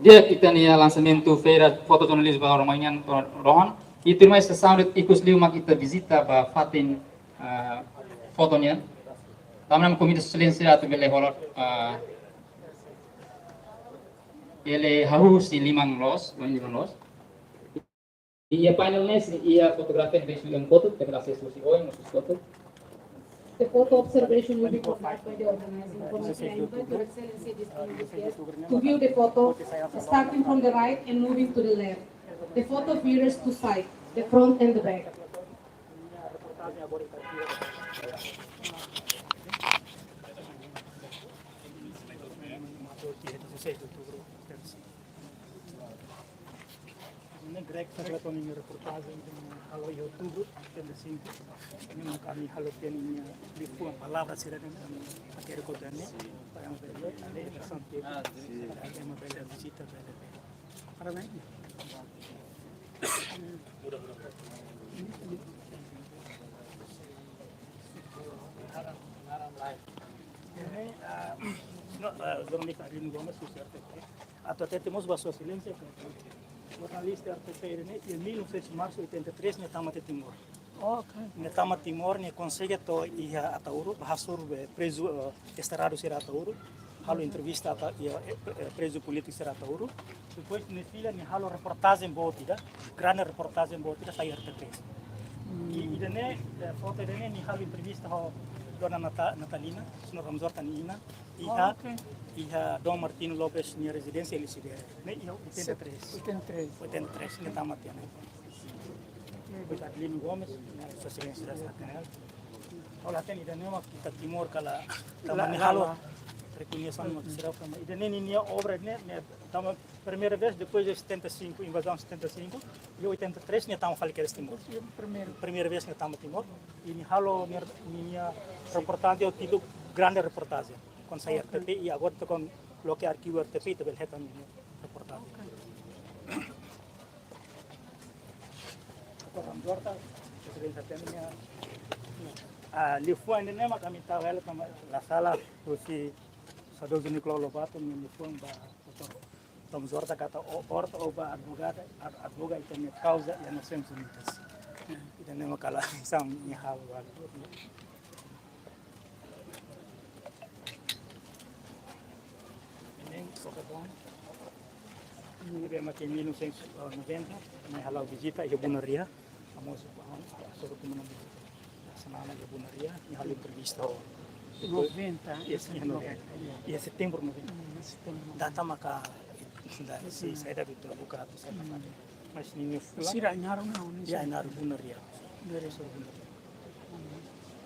Di'ak, ita-nia lansamentu feira fotojornalizmu ba Romanhã, Rohan. Ita mai sesaun de'it ikus liu mak ita vizita ba fatin, ah, foto nian. Tanba ne'e ami konvida Sua Exelénsia atu bele hola, ah, bele hahú husi liman loos, oin liman loos. Iha painel ne'e sei iha fotografia ne'ebé sei iha foto, ita bele asesu husi oin, husi foto. The photo observation will be conducted by the organizing committee. I invite Your Excellency distinguished guests to view the photo, starting from the right and moving to the left. The photo mirrors two sides, the front and the back. Ne'e Greg sa trata ninia reportajen ne'ebé halo iha outubru setenta e cinco. Ne'e mak ami halo tiha ninia liafuan, palavra sira ne'ebé ami hakerek ho ita-nia, para ema bele lee, lee, interessante. Ah, sim. Para ema bele vizita, bele lee. Parabéns. Ne'e, ah, no, ah, jornalista Arlindo Gomes, husi R T P. Atu hatete mós ba Sua Exelénsia, jornalista R T P ne'e, iha mil novecentos março oitenta e três, nia tama iha Timor. Ok. Nia tama Timor, nia konsege to'o iha Ataúro, ba hasoru be prezu, eh, desterradu sira Ataúro. Halo entrevista atu iha, eh, pre-, eh, prezu polítiku sira Ataúro. Depois nia fila, nia halo reportajen boot ida, grande reportajen boot ida, sai R T P. Hmm. I ida-ne'e, eh, foto ida-ne'e, nia halo entrevista ho Dona Nata-, Natalina, señór Ramos Horta nia inan. Iha, oh, ok, iha Dom Martinho Lopes nia rezidénsia, Lisibere. Ne'e iha oitenta e três. Oitenta e três. Oitenta e três, nia tama tiha ne'e. Depois Adelino Gomes, ne'e, Sua Exelénsia da Senhora. Ha'u la hatene ida-ne'e mak ita Timor kala, la, tama la, nia halo, la, rekoñese mak sira tama. Ida-ne'e ninia obra ne'e, ne'e tama primeira vez, depois de setenta e cinco, invazaun setenta e cinco, e oitenta e três nia tama fali kedas Timor. Primeiro. Primeira vez nia tama Timor, i nia halo nia, nia reportajen ho títulu grande reportajen. Kuandu sai, ok, R T P, i agora ita kuandu loke arkivu R T P, ita bele hetan ninia reportajen. Ok. Agora, Ramos Horta, Sua Exelénsia hatene nia, ah, liafuan ne'e mak ami tau hela tanba la sala husi saudozu Nicolau Lobato nia liafuan ba doutór Ramos Horta katak o-, Horta ó bá advogadu, ad-, advoga ita-nia kauza iha Nasoins Unidas. Ida-ne'e mak kala sam nia halo ba. Ne'e, só que bom. Ne'ebé mak iha mil novecentos e noventa, ami hala'o vizita iha Bunaria. Famozu, ah, sobre como nome. Semana iha Bunaria, nia halo entrevista. Noventa, yes, iha noventa. Noventa, yeah. Iha setembru noventa. Mm, setembru noventa. Data maka, da, si, mm, saida, Vitor, buka atu saida, mm, mate. Mas ninia fulan. Sira Ainaro não, não. Ya, sei. Ainaro Bunaria. Bunaria. Sobre Bunaria. Mm.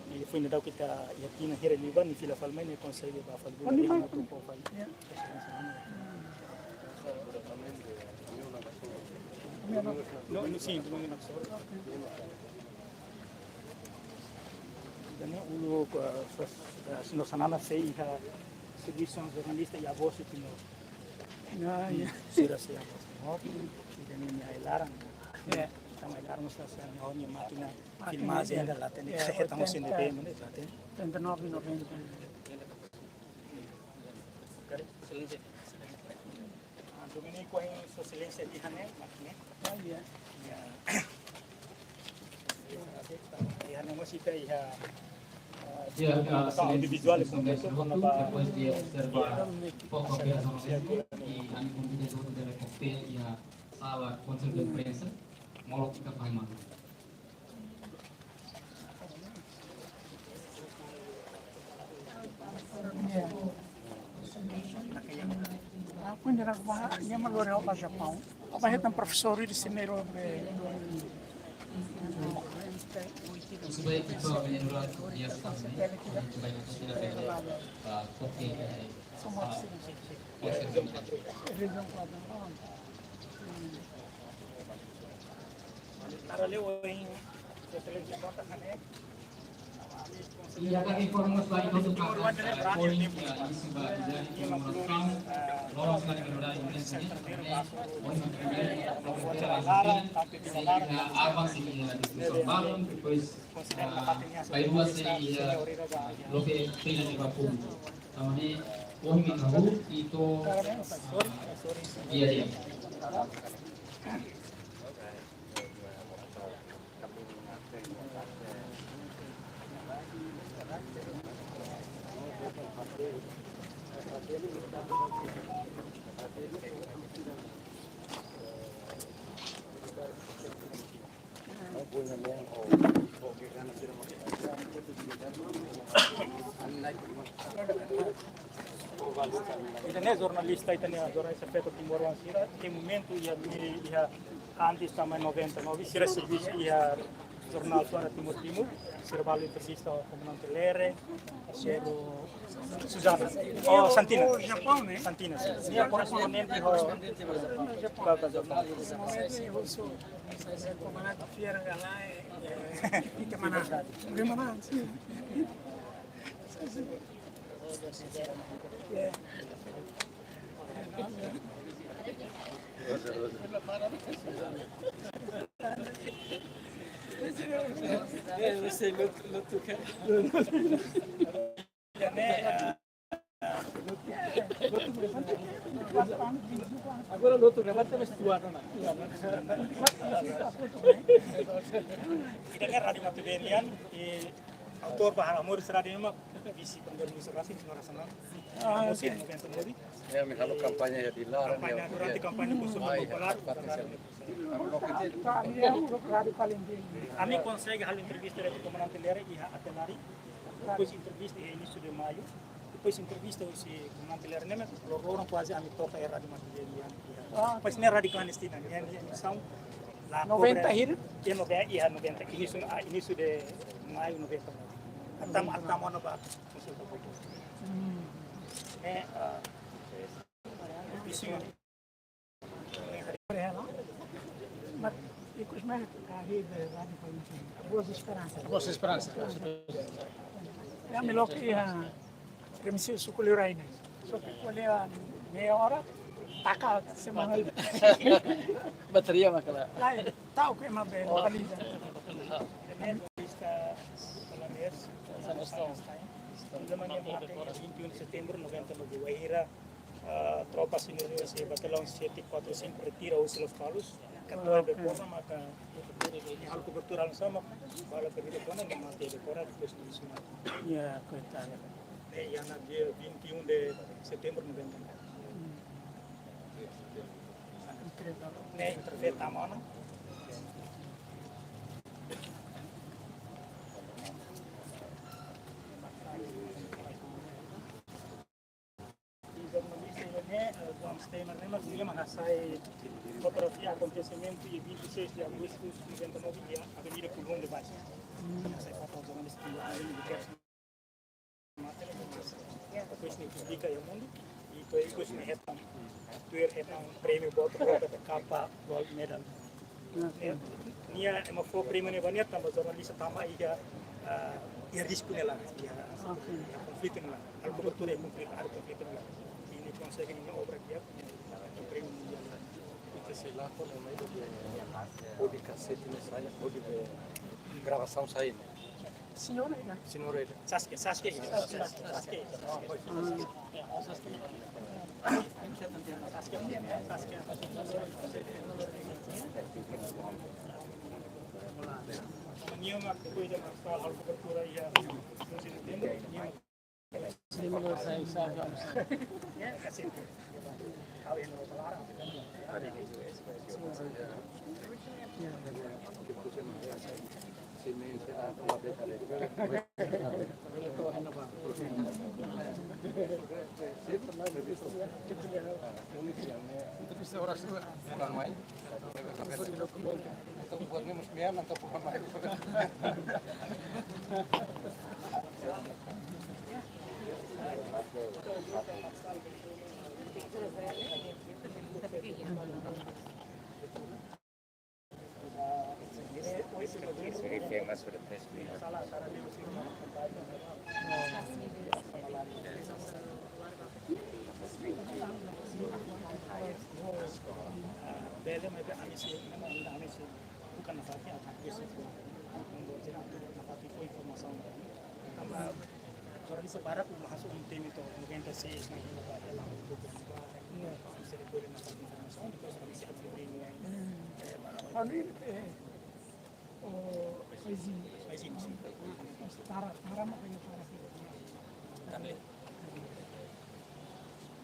Nia foin daudauk ita iha tinan hira liubá, nia fila fali mai, nia konsege bá fali Bunaria, nia mai, nia atu fó fali. Ya. Esa semana. Mm. No, no, sin, no, no, sorry. Entaun, uluk, eh, sos-, eh, sino sanana sei iha servisu jornalista iha Voz de Timor. Ah, ya. Sira sei iha Voz de Timor, entaun ami-nia ai-laran. Ya. Ami-nia ai-laran mós sei iha nia mákina. Mákina, filmajen ya. Ida la hatene, ya, se hetan oitenta, oitenta e nove, noventa. Ah, Dominique, ho sua exelénsia iha ne'e, ne'e. Ah, ya. Ya. Iha ne'e mós ita iha, ah, ya, ya, komunikasaun audiovisuál, justamente, komunikasaun, depois de observar, ya, pouco, ya, operasaun, ya, e a minha convida de outro deve ter, e a sala, consellu de imprensa, molok ita faz mais. Aku nyerah ba, nia mak lori ha'u ba Japaun. Ha'u ba hetan profesór de primeiro be. Ia, kami informa ba ita hotu katak, eh, poin, eh, isu ba ida-ne'e komemorasaun, loron sira ida-ne'e, eh, avansa iha diskusaun balun, depois, eh, bainrua sei, eh, loke pena de ba públiku. Tanba ne'e, ohin mak hahú, ita, eh, di'ak, di'ak. Ita-nia jornalista, ita-nia jornalista feto timoroan sira, iha momentu iha, iha antes tanba noventa e nove, sira servisu iha jornál Suara Timor Timur, sira halo entrevista ho Komandante Lere, sira Suzana. Oh, Santina. Iha Japaun, ne'e? Santina, sin. Nia korrespondente ho Japaun. Balta Japaun. Komandante fiar galai, eh, ita mana? Bagaimana? Sin. Agora o outro gravata vai situar, não é? Ida-ne'e Rádiu Matuben nian, i autór ba Amor Será de Ema, vise primeiru-ministru rasik, señora Sanan. Ah, ok. Noventa e nove. Ya, ami halo kampaña iha Dili, kampaña, durante kampaña konsulta popular. Ami konsege halo entrevista ho Komandante Lere iha Atelari. Depois entrevista iha inísiu de maiu. Depois entrevista husi Komandante Lere ne'e, loroloron kuaze ami toka iha Rádiu Matuben nian. Ah. Depois ne'e rádiu klandestina, ne'e, ne'e emisaun la noventa kobre. Hira? Iha nove-, iha noventa, inísiu, ah, inísiu de maiu noventa. Atam, atam ona ba konsulta popular. Hmm. Ne'e, ah, inísiu. Mas, ikus mai, ah, Voz de Esperança. Voz de Esperança. Ya, ami loke, ah, remisi suku liu rai ne'e. Só que olha meia hora, taka semana. Bateria, mas aquela. Lai, tau ke ma be, baliza. Vinte e um de setembro, noventa e nove, wainhira, ah, tropa sira-ne'e, batallaun sete quatro cinco retira husi Lospalos, katuas be kona, maka halo kobertura, halo sama, bala perdida kona, ne'e mate be kona, depois ne'e suma. Ya, koitadu. Ne'e iha dia vinte e um de setembro, noventa e nove. Hmm. Ne'e entrevista mana? Jornalista ne'e, eh, Juan Steiner ne'e, mas nia mak hasai fotografia akontesimentu iha vinte e seis de agosto noventa e nove, iha Avenida Colón de Baixo. Hasai foto jornalista ne'e, depois nia publika iha mundu, i depois nia hetan, tuir hetan prémiu boot, boot kapa gold medal. Nia, nia ema fó prémiu ne'e ba nia tanba jornalista tama iha, ah, iha risku ne'e laran, iha, iha konflitu ne'e laran. Halo kobertura iha konflitu, iha konflitu ne'e laran. I nia konsege nia obra di'ak, nia prémiu mundiál. Ita sei la ko na mai do de podcast ne'e sai, hodi be gravasaun sai ne'e. Señora, señora. Sasuke, Sasuke. Sasuke, Sasuke. It's very famous for the best beer. Bele, maibé ami sei, ami sei buka nafatin, atu buka nafatin ho informasaun. Tanba jornalista barak mak hasoru temi to'o noventa e seis, noventa e sete, ami sei buka informasaun, depois ami sei abri, eh, para, eh, o, poesia. Poesia, sim. Mas para, para, mas para.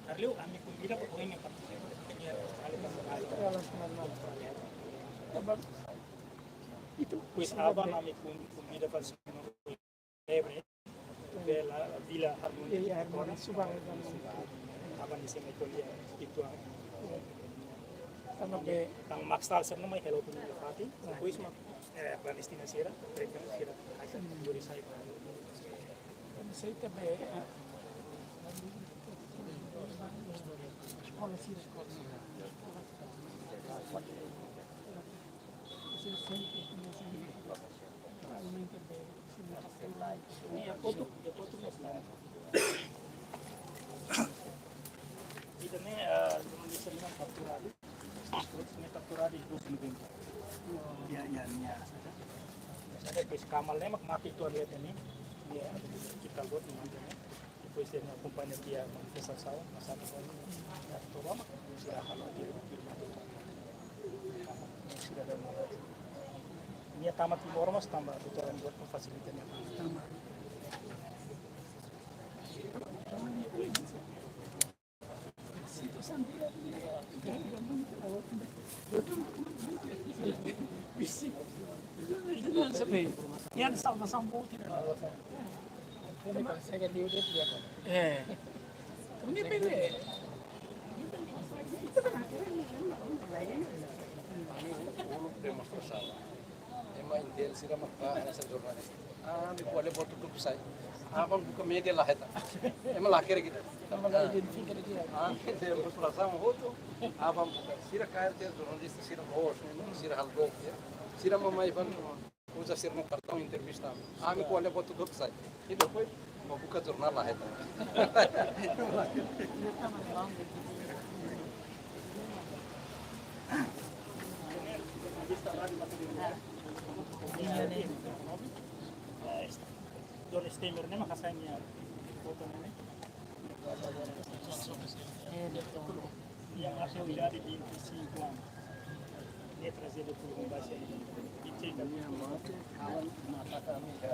Darleu, ami konvida ba ohin ne'e para, eh, depois aban ami kon-, konvida ba Señór Febre, Vila, Vila Harmonia. Iya, iya, Harmonia, Subang, Harmonia. Aban di sini kuliah itu. Iya. Tanba be, tang Maxtal sira ne'e mai hela opiniaun nafatin. Depois mak, eh, Palestina sira, mereka sira, akan juri saya. Sei ta be, eh, eskola sira. Sei, sei, sei. Nia kotuk, nia kotuk. Ita-nia, eh, jornalista ne'e kapturadu. Terus ne'e kapturadu iha doze novembru. Ya, ya, ya. Jadi, depois Kamal ne'e mak mate tuan lihat ini. Ya, kita buat di mana. Depois nia akompaña tiha manifestasaun, masa depan, ya, toba mak sira halo, sira halo. Nia tama Timor mós tanba doutora buat fasilita nia tama. Yang sama-sama. Eh. Ini pilih. Demonstrasaun. Ema Intel sira mak ba hanesan jornalista. Ah, ami ko'alia buat hotu-hotu sai. Aban buka média la hetan. Ema la hakerek ita. Ema la identifika ita. Ah, demonstrasaun hotu. Aban buka. Sira kaer tiha jornalista sira host, sira halo dook, ya. Sira mak mai ban uza sira-nia kartaun entrevista. Ami ko'alia buat hotu-hotu sai. I depois, ema buka jornál la hetan. John Steinberg ne'e mak hasai nia foto ne'e. Nia mate uza de vinte e cinco anos. Nia trazidu ba Timor, ba sini. Nia mate, kawan mata kami ka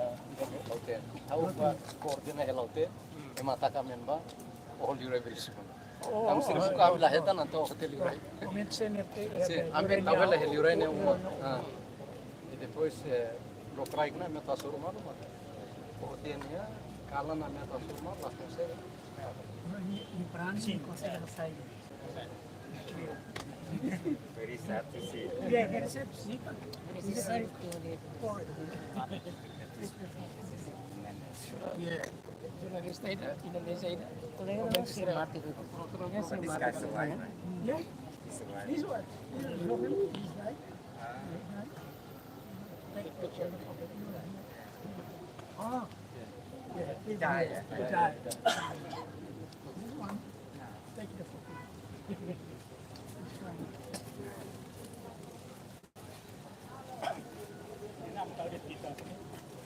hotel. Ha'u ba koordena hela hotel, nia mata kami ba Holy Revelation. Oh, kami sira buka, ami la hetan entaun hotel liurai. Komitmen senior te, sin, eh, ami, eh, ami la hela liurai ne'e uma. Ah. I depois, eh, lokraik ne'e ami atu hasoru malu, mas. Hotel ne'e, kalan ami atu hasoru malu, la konsege. Ni, ni brand, sin, konsege hasai. Very sad to see. Yeah, very sad to see. Very sad to see. Yeah. Jornalista ida, Indonesia ida. Kolega sira mate. Kolega sira mate. This guy's alive, right? Yeah. He's alive. This one. This is Rohini, this guy. Ah.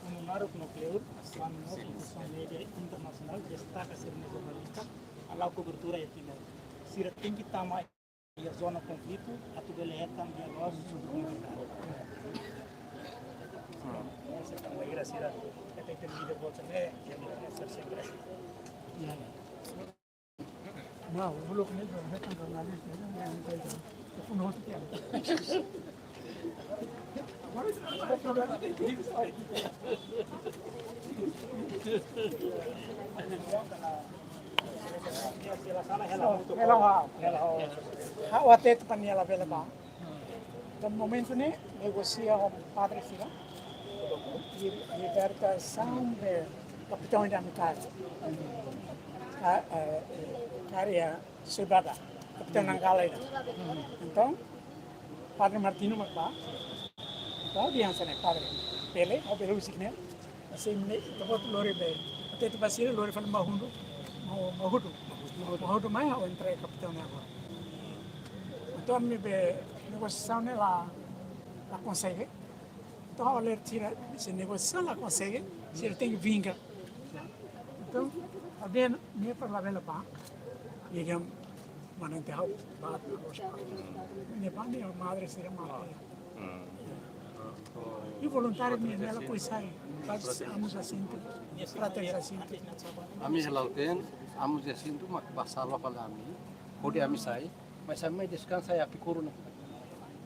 Komu naruk no kleur, asaun no instituisaun média internasionál destaka sira-nia jornalista hala'o kobertura iha Timor. Sira tenke tama iha zona konflitu atu bele hetan diálogu. Ese tanba ira sira, ete ite líder boot ne'e, ya, ya, ya. Não, o louco nem vai retangar na lista, não, não, não. Ha'u hatete para nia labele bá. Entaun momentu ne'e negosia ho padre sira, i libertasaun de kapitaun de Amicale. A, a, eh, área Soibada, kapitaun Nangala ida. Entaun padre Martinho mak bá. Entaun ha'u dehan hanesan ne'e, padre, bele, ha'u bele husik ne'e. Hanesan ne'e, ita-boot lori be. Até ita ba sira lori fali Mahudu, Mahu-, Mahudu. Mahudu mai ha'u entrega kapitaun ne'e agora. Entaun ami be negosiasaun ne'e la, la konsege. Entaun ha'u alerta sira, se negosiasaun la konsege, sira tenke vinga. Entaun, ha'u dehan nia para labele bá. Nia dehan, mana ente ha'u bá, nia bá, nia madre sira mate. Hmm. I voluntáriu nia, nia la poi sai, mas amu sei sente, frater sei sente. Ami Lautein, amu sei sente, mak bá salva fali ami. Hodi ami sai, mas ami mai deskansa iha Apikuru ne'e.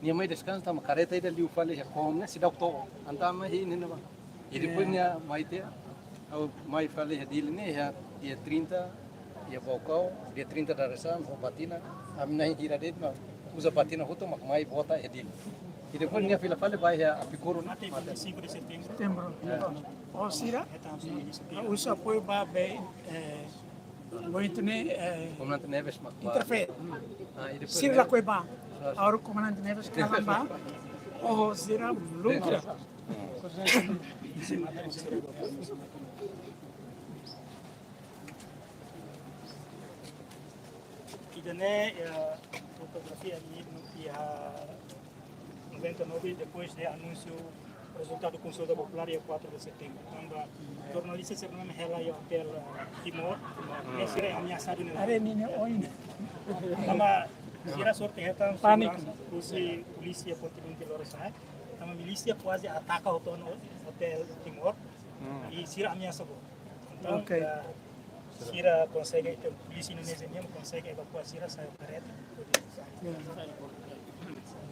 Nia mai deskansa tanba kareta ida liu fali iha koom ne'e, seidauk to'o. Entaun ami iha ne'ebá. I depois nia mai tiha, ha'u mai fali iha Dili ne'e, iha dia trinta, iha Baucau, dia trinta dadeer-saan, ho Batina, ami na'in hira de'it mak uza Batina hotu mak mai bota iha Dili. I depois nia fila fali ba iha Apikuru ne'e, mate. Cinco de setembro. Setembro. Ya. Oh, sira? Uza apoiu ba be, eh, Komandante Neves mak bá. Interfere. Ah, i depois sira ne'e lakohi bá. Agora Komandante Neves kalan bá. Oh, sira lukra. Ida-ne'e, eh, fotografia ne'e iha noventa e nove, depois de anúnsiu rezultadu konsulta populár iha quatro de setembro. Tanba jornalista sira-ne'e hela iha Hotel, eh, Timor, ne'e sira ameasadu ne'e. Are nini oin. Tanba sira sorte hetan seguransa, husi polísia kontinente lori sa'e. Tanba milísia kuaze ataka hotu ona Hotel Timor. I sira ameasa boot. Entaun, eh, sira konsege, ita polísia Indonézia nian konsege evakua sira sai kareta.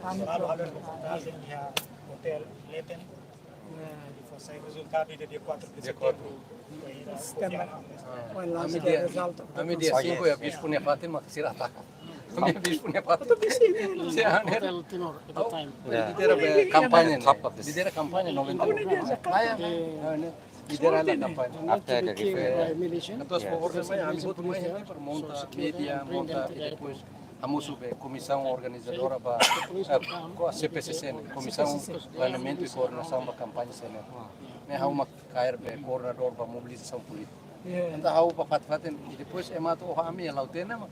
Lalu ada reportajen iha Hotel Leten. I foin sai rezultadu iha dia quatro de setembro. Sistema. Ami dia, ami dia cinco iha bispu nia fatin mak sira ataka. Ami iha bispu nia fatin. Hotel Timor at the time. Lidera be kampaña ne'e. Lidera kampaña noventa e nove. Lidera la kampaña. After the referendum. Entaun, favór mai, ami hotu mai, ami para monta média, monta, i depois ami husu be komisaun organizadora ba, eh, ko C P C C ne'e, Komisaun Planeamentu i Koordenasaun ba Kampaña C N R. Ne'e ha'u mak kaer be koordenadór ba mobilizasaun polítika. Entaun ha'u ba fatin-fatin, i depois ema atu oho ami iha Lautein ne'e mak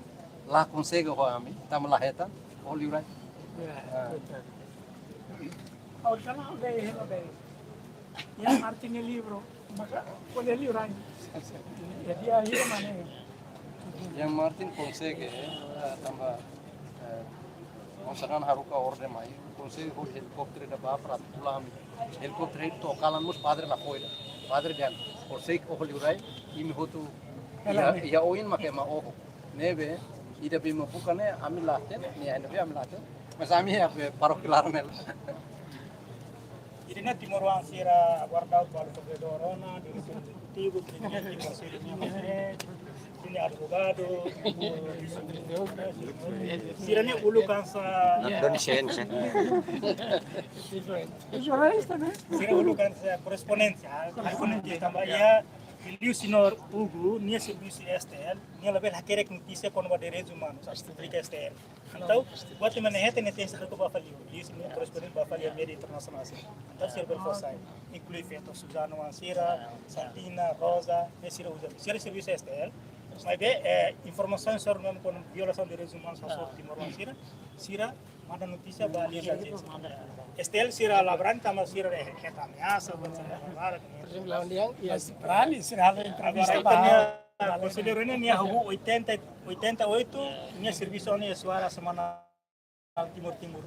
la konsege oho ami, tanba la hetan, oho liurai. Ha'u dehan ha'u dehan hela be. Ian Martin nia livru, maka ko'alia liurai. Jadi akhirnya mana? Ian Martin konsege, eh, tanba, eh, osan haruka orden mai, konsege ho helikópteru ida ba para tula ami. Helikópteru ida to'o kalan mós padre la foin. Padre dehan, konsege oho liurai, imi hotu iha, iha oin mak ema oho. Ne'ebé, ida be ema buka ne'e, ami la hatene, ne'e ne'ebé ami la hatene. Mas ami iha be parókia laran ne'e. Ida-ne'e timoroan sira aguarda balu provedor ona, diretór ezekutivu, Primeiru-Ministru, Konsellu Ministru, sira advogadu, sira-ne'e uluk hanesan. Doni sen, sen. Sira uluk hanesan korrespondente, ah, korrespondente tanba iha Liu señór Hugo, nia servisu S T L, nia labele hakerek notísia kona-ba direitus umanus, as publika S T L. Entaun, buat ida ne'e ita tenke halo ba fali, liu señór korresponde ba fali média internasionál sira. Entaun, sira bele fó sai, inklui feto Suzano wan sira, Santina, Rosa, ne'e sira uza, sira servisu S T L. Maibé, eh, informasaun sira ne'e kona-ba violasaun direitus umanus hasoru Timor wan sira, sira manda notísia ba liu S T L. S T L sira labele, tanba sira hetan ameasa, buat sira labele. Por ezemplu, ha'u nian, ya, mas para ali, sira halo entrevista. Agora, ba ita-nia konselleiru ne'e, nia hahú oitenta, oitenta e oito, nia servisu ne'e suara semana Timor, Timor.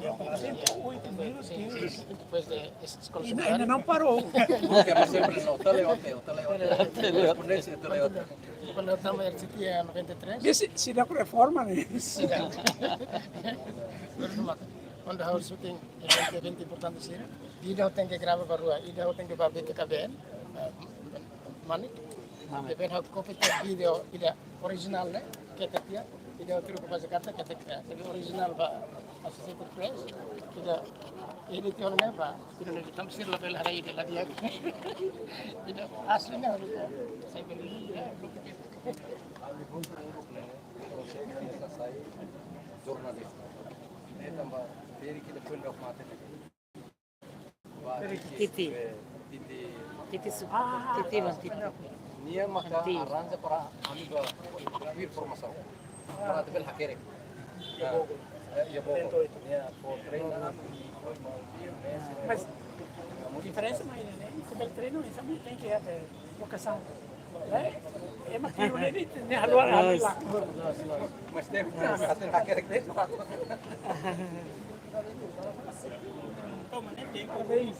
Ya, oitenta e oito mesmo, sim, sim. Depois de eskola ainda, ainda sekundária. Não parou. Porque sempre não, tá legal, tá legal. Tá legal. Correspondência, tá legal. Quando eu tava em R C T em noventa e três. Esse, se dá com reforma, né? Sim. Quando ha'u shooting, event, event importante sira, ida ha'u tenke grava ba rua, ida ha'u tenke ba B T K B N, eh, Manik. Manik. Depois ha'u kopia tiha vídeo, ida orijinál ne'e, keta tiha, ida ha'u troka ba Jakarta, keta tiha. Jadi orijinál ba Associated Press, ida edit ona ne'e ba, ida ne'e tanba sira labele haree ida la di'ak. Ida asli ne'e harus saya beli, ya. Jornalista. Ne'e tanba, dari kita pun dok mate. Titi. Titi. Titi su-, Titi no Titi. Nia maka arranja para ami ba informasaun. Para atu bele hakerek. Ya, ya, bogo. Nia fó treina, mas diferensa mai ne'e, ita bele treina, mas ami tenke iha vokasaun. Eh, ema kriu ne'e, ne'e halo, halo. Mas tem, tem, tem, tem. Parabéns.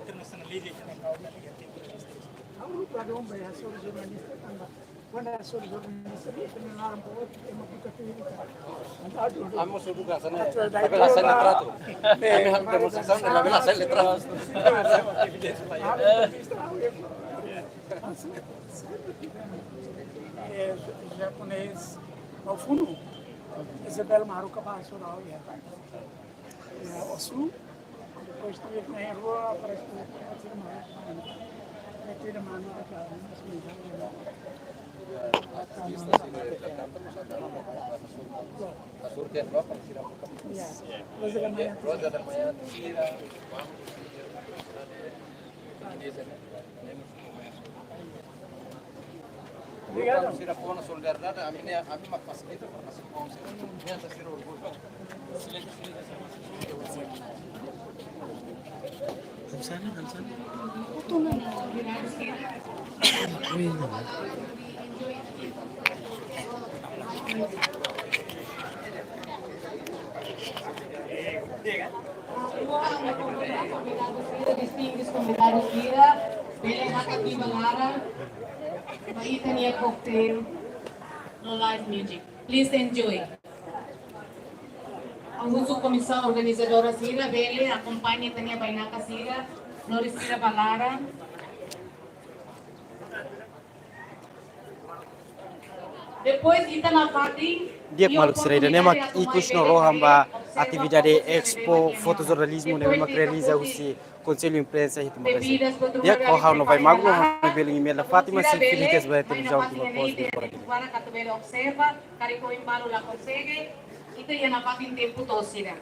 Internasionaliza. Ha'u ladún ba hasoru jornalista tanba. Kuandu hasoru jornalista, ita-nia laran ba otu, ema buka tuir ita. Ami mós buka hanesan ne'e. Atualidade. Labele hanesan ne'e tratu. Ami halo demonstrasaun, labele hanesan ne'e tratu. Eh, japonés, ba funu. Isabel Maruka ba hasoru, ya. Ya, osu. Depois tu na rua, parece que não pode ser mais. Não tem mais nada, não. Ya. Rosa da Manhã. Rosa da Manhã. Obrigadu. Sira fó ona solidariedade, ami ne'e, ami mak fasilita para fasilita. Distinguished konvidadu sira, bele hakat tiha ba laran, ba ita-nia cocktail no live music. Please enjoy. Ha'u husu komisaun organizadora sira, bele akompaña ita-nia bainaka sira, lori sira ba laran. Depois ita nafatin, di'ak maluk sira, ida-ne'e mak ikus no rohan ba atividade Expo Fotojornalizmu ne'ebé mak realiza husi Konsellu Imprensa iha Timor-Leste. Di'ak, ho ha'u Novai Magno, ha'u bele imi la Fátima, sei fila hikas ba Televizaun Timor Post, Timor Timor. Para atu bele observa, karik ohin balu la konsege, ita iha nafatin tempu to'o sira.